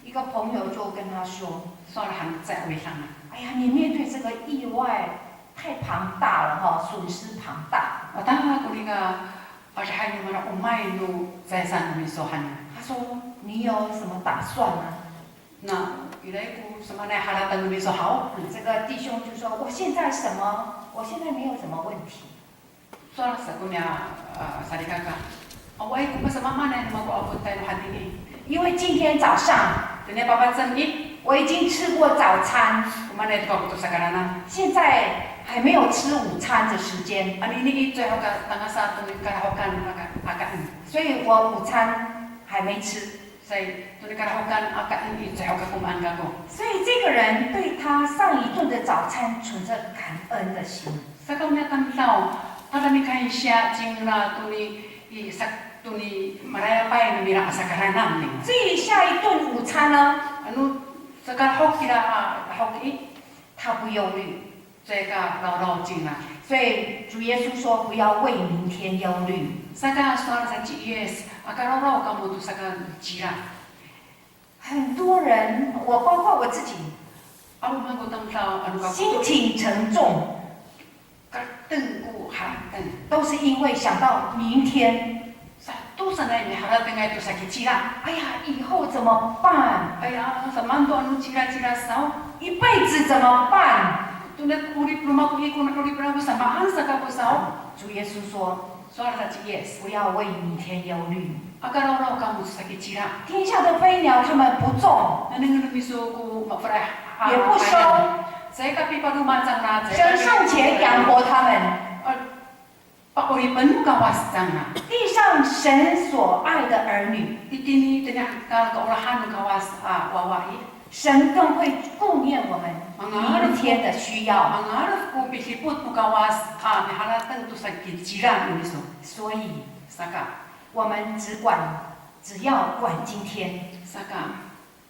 一个朋友就跟他说， Sowal han no cecay a widang a. 哎呀，你面对这个意外太庞大了哈，损失庞大。 Wata ko nika adihay no mala 'omay no caysan no miso han. 他说，你有什么打算吗？ Na, ira ko samaanay harateng no miso haw? 这个弟兄就说，我现在什么，我现在没有什么问题。 Sowal sa ko niya, a, salikaka. Awaay ko masamaamaanay no mako a potay no hatini. 因为今天早上， Toniya papacem i, 我已经吃过早餐， o maanay to kako to sakaranan. 现在还没有吃午餐的时间。 Anini i, caay ho ka tangasa to nika lahokan a ka, a kaen. 所以我午餐还没吃。 Sa i, to nika lahokan a kaen i, caay ho ka komaen kako. 所以这个人对他上一顿的早餐存着感恩的心。 Saka o niya tamdaw, tada mikansiya cingra to ni, i, sa, to ni malayapay no mira a sakaranan ni. 至于下一顿午餐呢， Ano, sakalahok kira a lahok i, 他不忧虑。 Caay ka rawraw cingra. 所以主耶稣说，不要为明天忧虑。 Saka sowal sa ci Yis, aka rawraw kamo to sakacila. 很多人，我包括我自己， Ano mako tamdaw, ano kako to, 心情沉重， Kareteng ko harateng. 都是因为想到明天。 Saheto sanay miharatengay to sakicila. 哎呀，以后怎么办？ Aya, samaan to ano cilacila saw? 一辈子怎么办？ To no 'orip no mako i, ko no 'orip ako samaan sa kako saw? 主耶稣说， Sowal sa ci Yis, 不要为明天忧虑。 Aka rawraw kamo to sakicila. 天下的飞鸟，它们不种， Nengneng no miso ko mafolay a, 也不收， hayan. Caay ka pipadoma cangra, caay ka, 神尚且养活它们。 A, pa'oripen no Kawas cangra. 地上神所爱的儿女， Itini toniya ka, kaolahan no Kawas a wawa i, 神更会顾念我们明天的需要。 Mangalef ko pidipot no Kawas a miharateng to sakicila no miso. 所以， Saka, 我们只管，只要管今天。 Saka,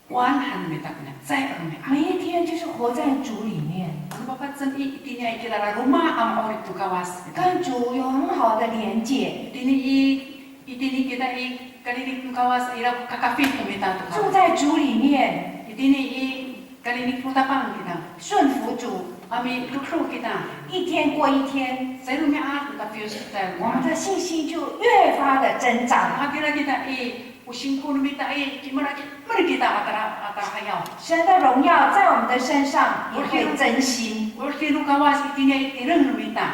Owaan han no mita ko niya cecay a romi'ad. 每一天就是活在主里面， Ano papacem i, itini i kira laloma' a ma'orip to Kawas. 跟主有很好的连结， Itini i, itini kita i kalinik no Kawas, ira ko kakafit no mita to Kawas. 住在主里面， Itini i kalinik no Tapang kita. 顺服主， A mido^do kita. 一天过一天， Cecay a romi'ad, tafiyos kita. 我们的信心就越发的增长。 Hatira kita i, o singko no mita i, kimera, kimera kita a tara, a tarahayaw. 神的荣耀在我们的身上也会增新。 O 'orip no Kawas itini i tireng no mita.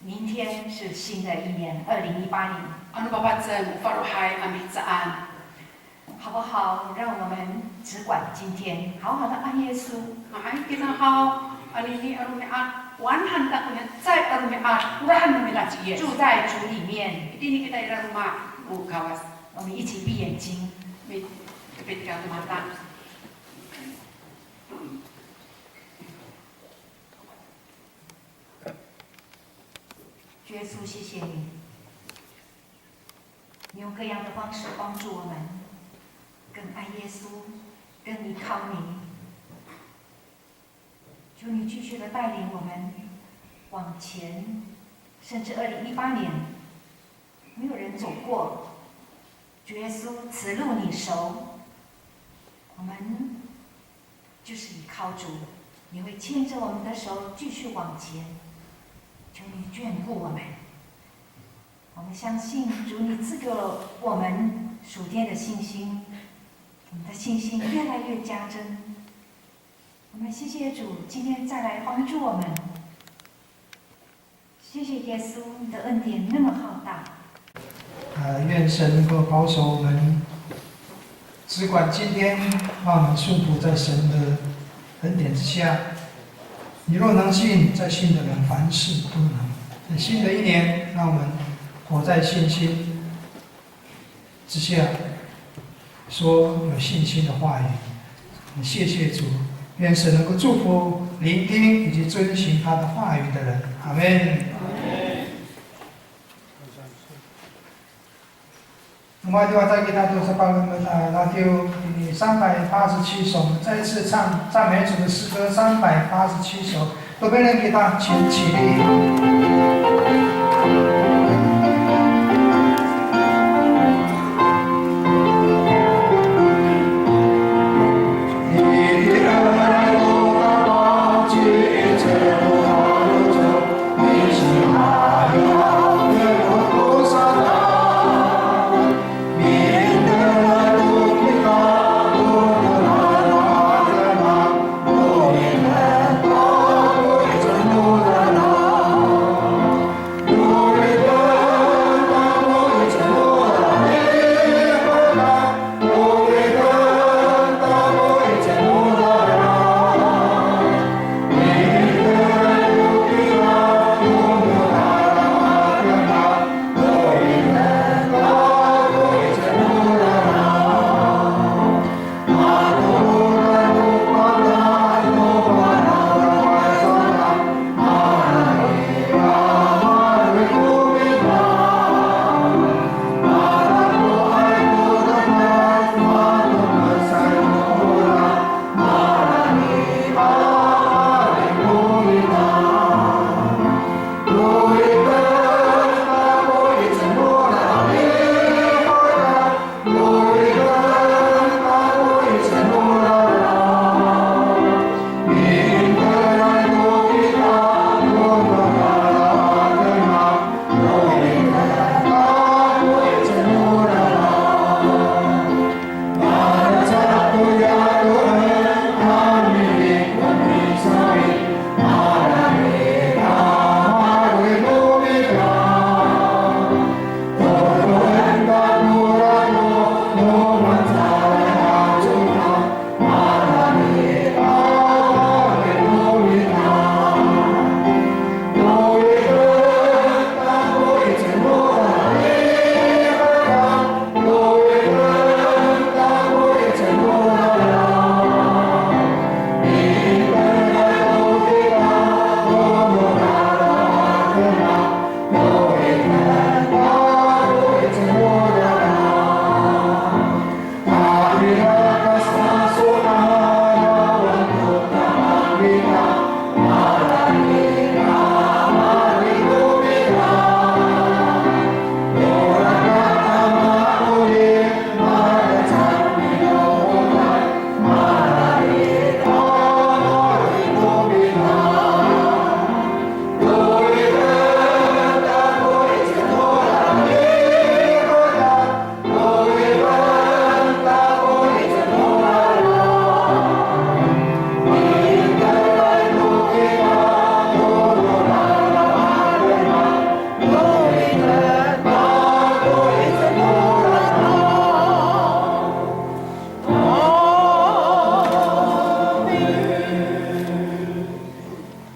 明天是新的一年，二零一八年。 Ano papacem, o falohay a mihecaan. 好不好？让我们只管今天，好好的爱耶稣。 Nga'ay kita haw, anini a romi'ad, owaan han ta ko niya cecay a romi'ad, olahan no mita ci Yis. 住在主里面。 Itini kita i laloma' no Kawas. 我们一起闭眼睛。 Mi, kepit kita to mata. 主耶稣，谢谢你，你用各样的方式帮助我们更爱耶稣，更依靠你。求你继续的带领我们往前，甚至二零一八年，没有人走过。主耶稣，此路你熟，我们就是依靠主，你会牵着我们的手继续往前，求你眷顾我们。我们相信主，你赐给了我们属天的信心，我们的信心越来越加增。我们谢谢主，今天再来帮助我们。谢谢耶稣，你的恩典那么浩大。呃，愿神能够保守我们，只管今天让我们顺服在神的恩典之下。你若能信，在信的人凡事都能。在新的一年，让我们活在信心之下，说有信心的话语。谢谢主，愿神能够祝福聆听以及遵行他的话语的人。阿门。Matiwata kita to sapalemed a radiw ini 三百八十七首，我们再次唱赞美主的诗歌三百八十七首。Tomireng kita 请起立。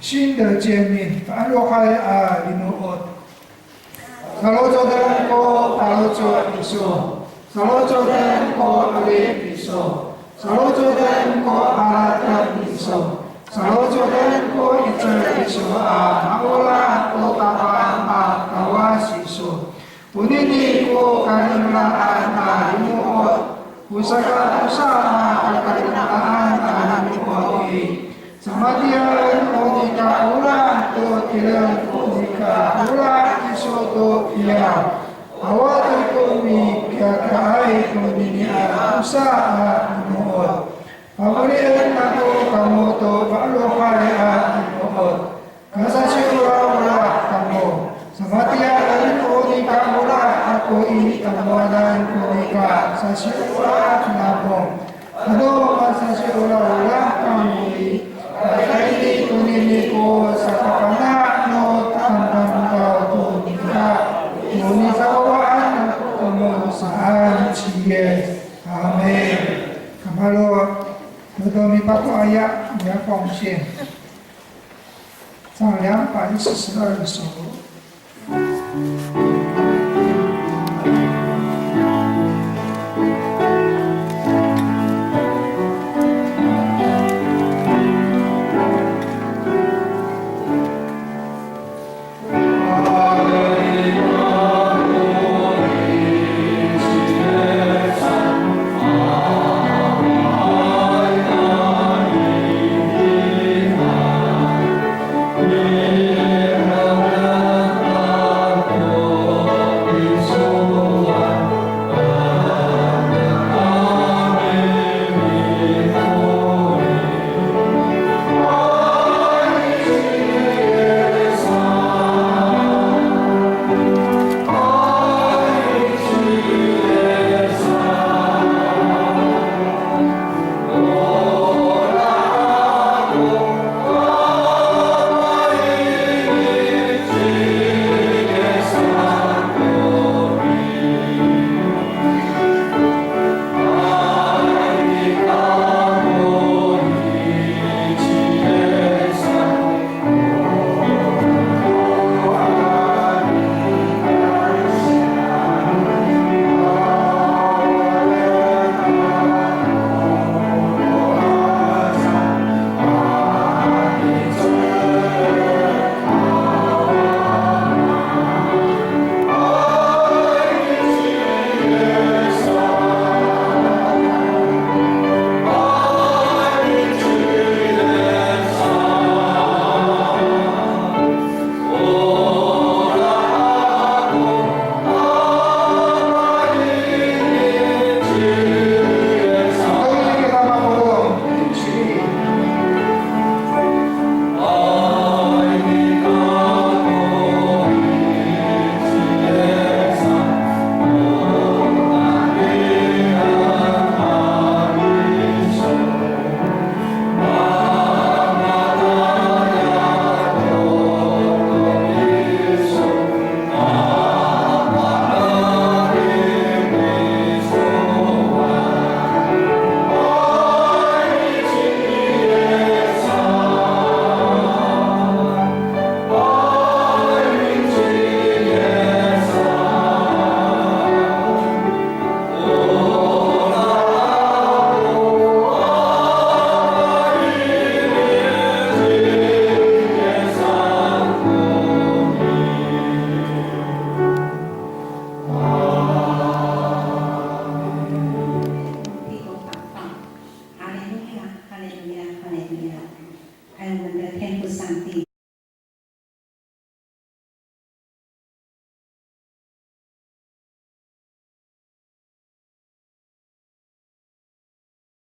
新的诫命，fa'elohay a limo'ot. Salocoden ko faloco' iso, salocoden ko 'orip iso, salocoden ko harateng iso, salocoden ko 'icel iso a maolah to Tapang a Kawas iso. Onini ko kalemelaan a limo'ot, o sakatosa a kalemelaan a limo'ot i, samatiyaen o nika olah to tireng ko nika olah iso to kiyaw, awa to ko mikakaay tonini a tosa a limo'ot. Pafelien ako kamo to fa'elohay a timo'ot. Kasasiolaolah kamo. Samatiyaen ko nika olah ako i tamowanan ko nika sasiolaolah namo. Ano masasiolaolah kamo i, pakayni tonini ko sakafana' no tamdamdaw to nika, o nisawawaan ako kamo saan ci Yis. Amin. Kamaro', to mipatoaya, 我们要奉献。 唱两百一十二首。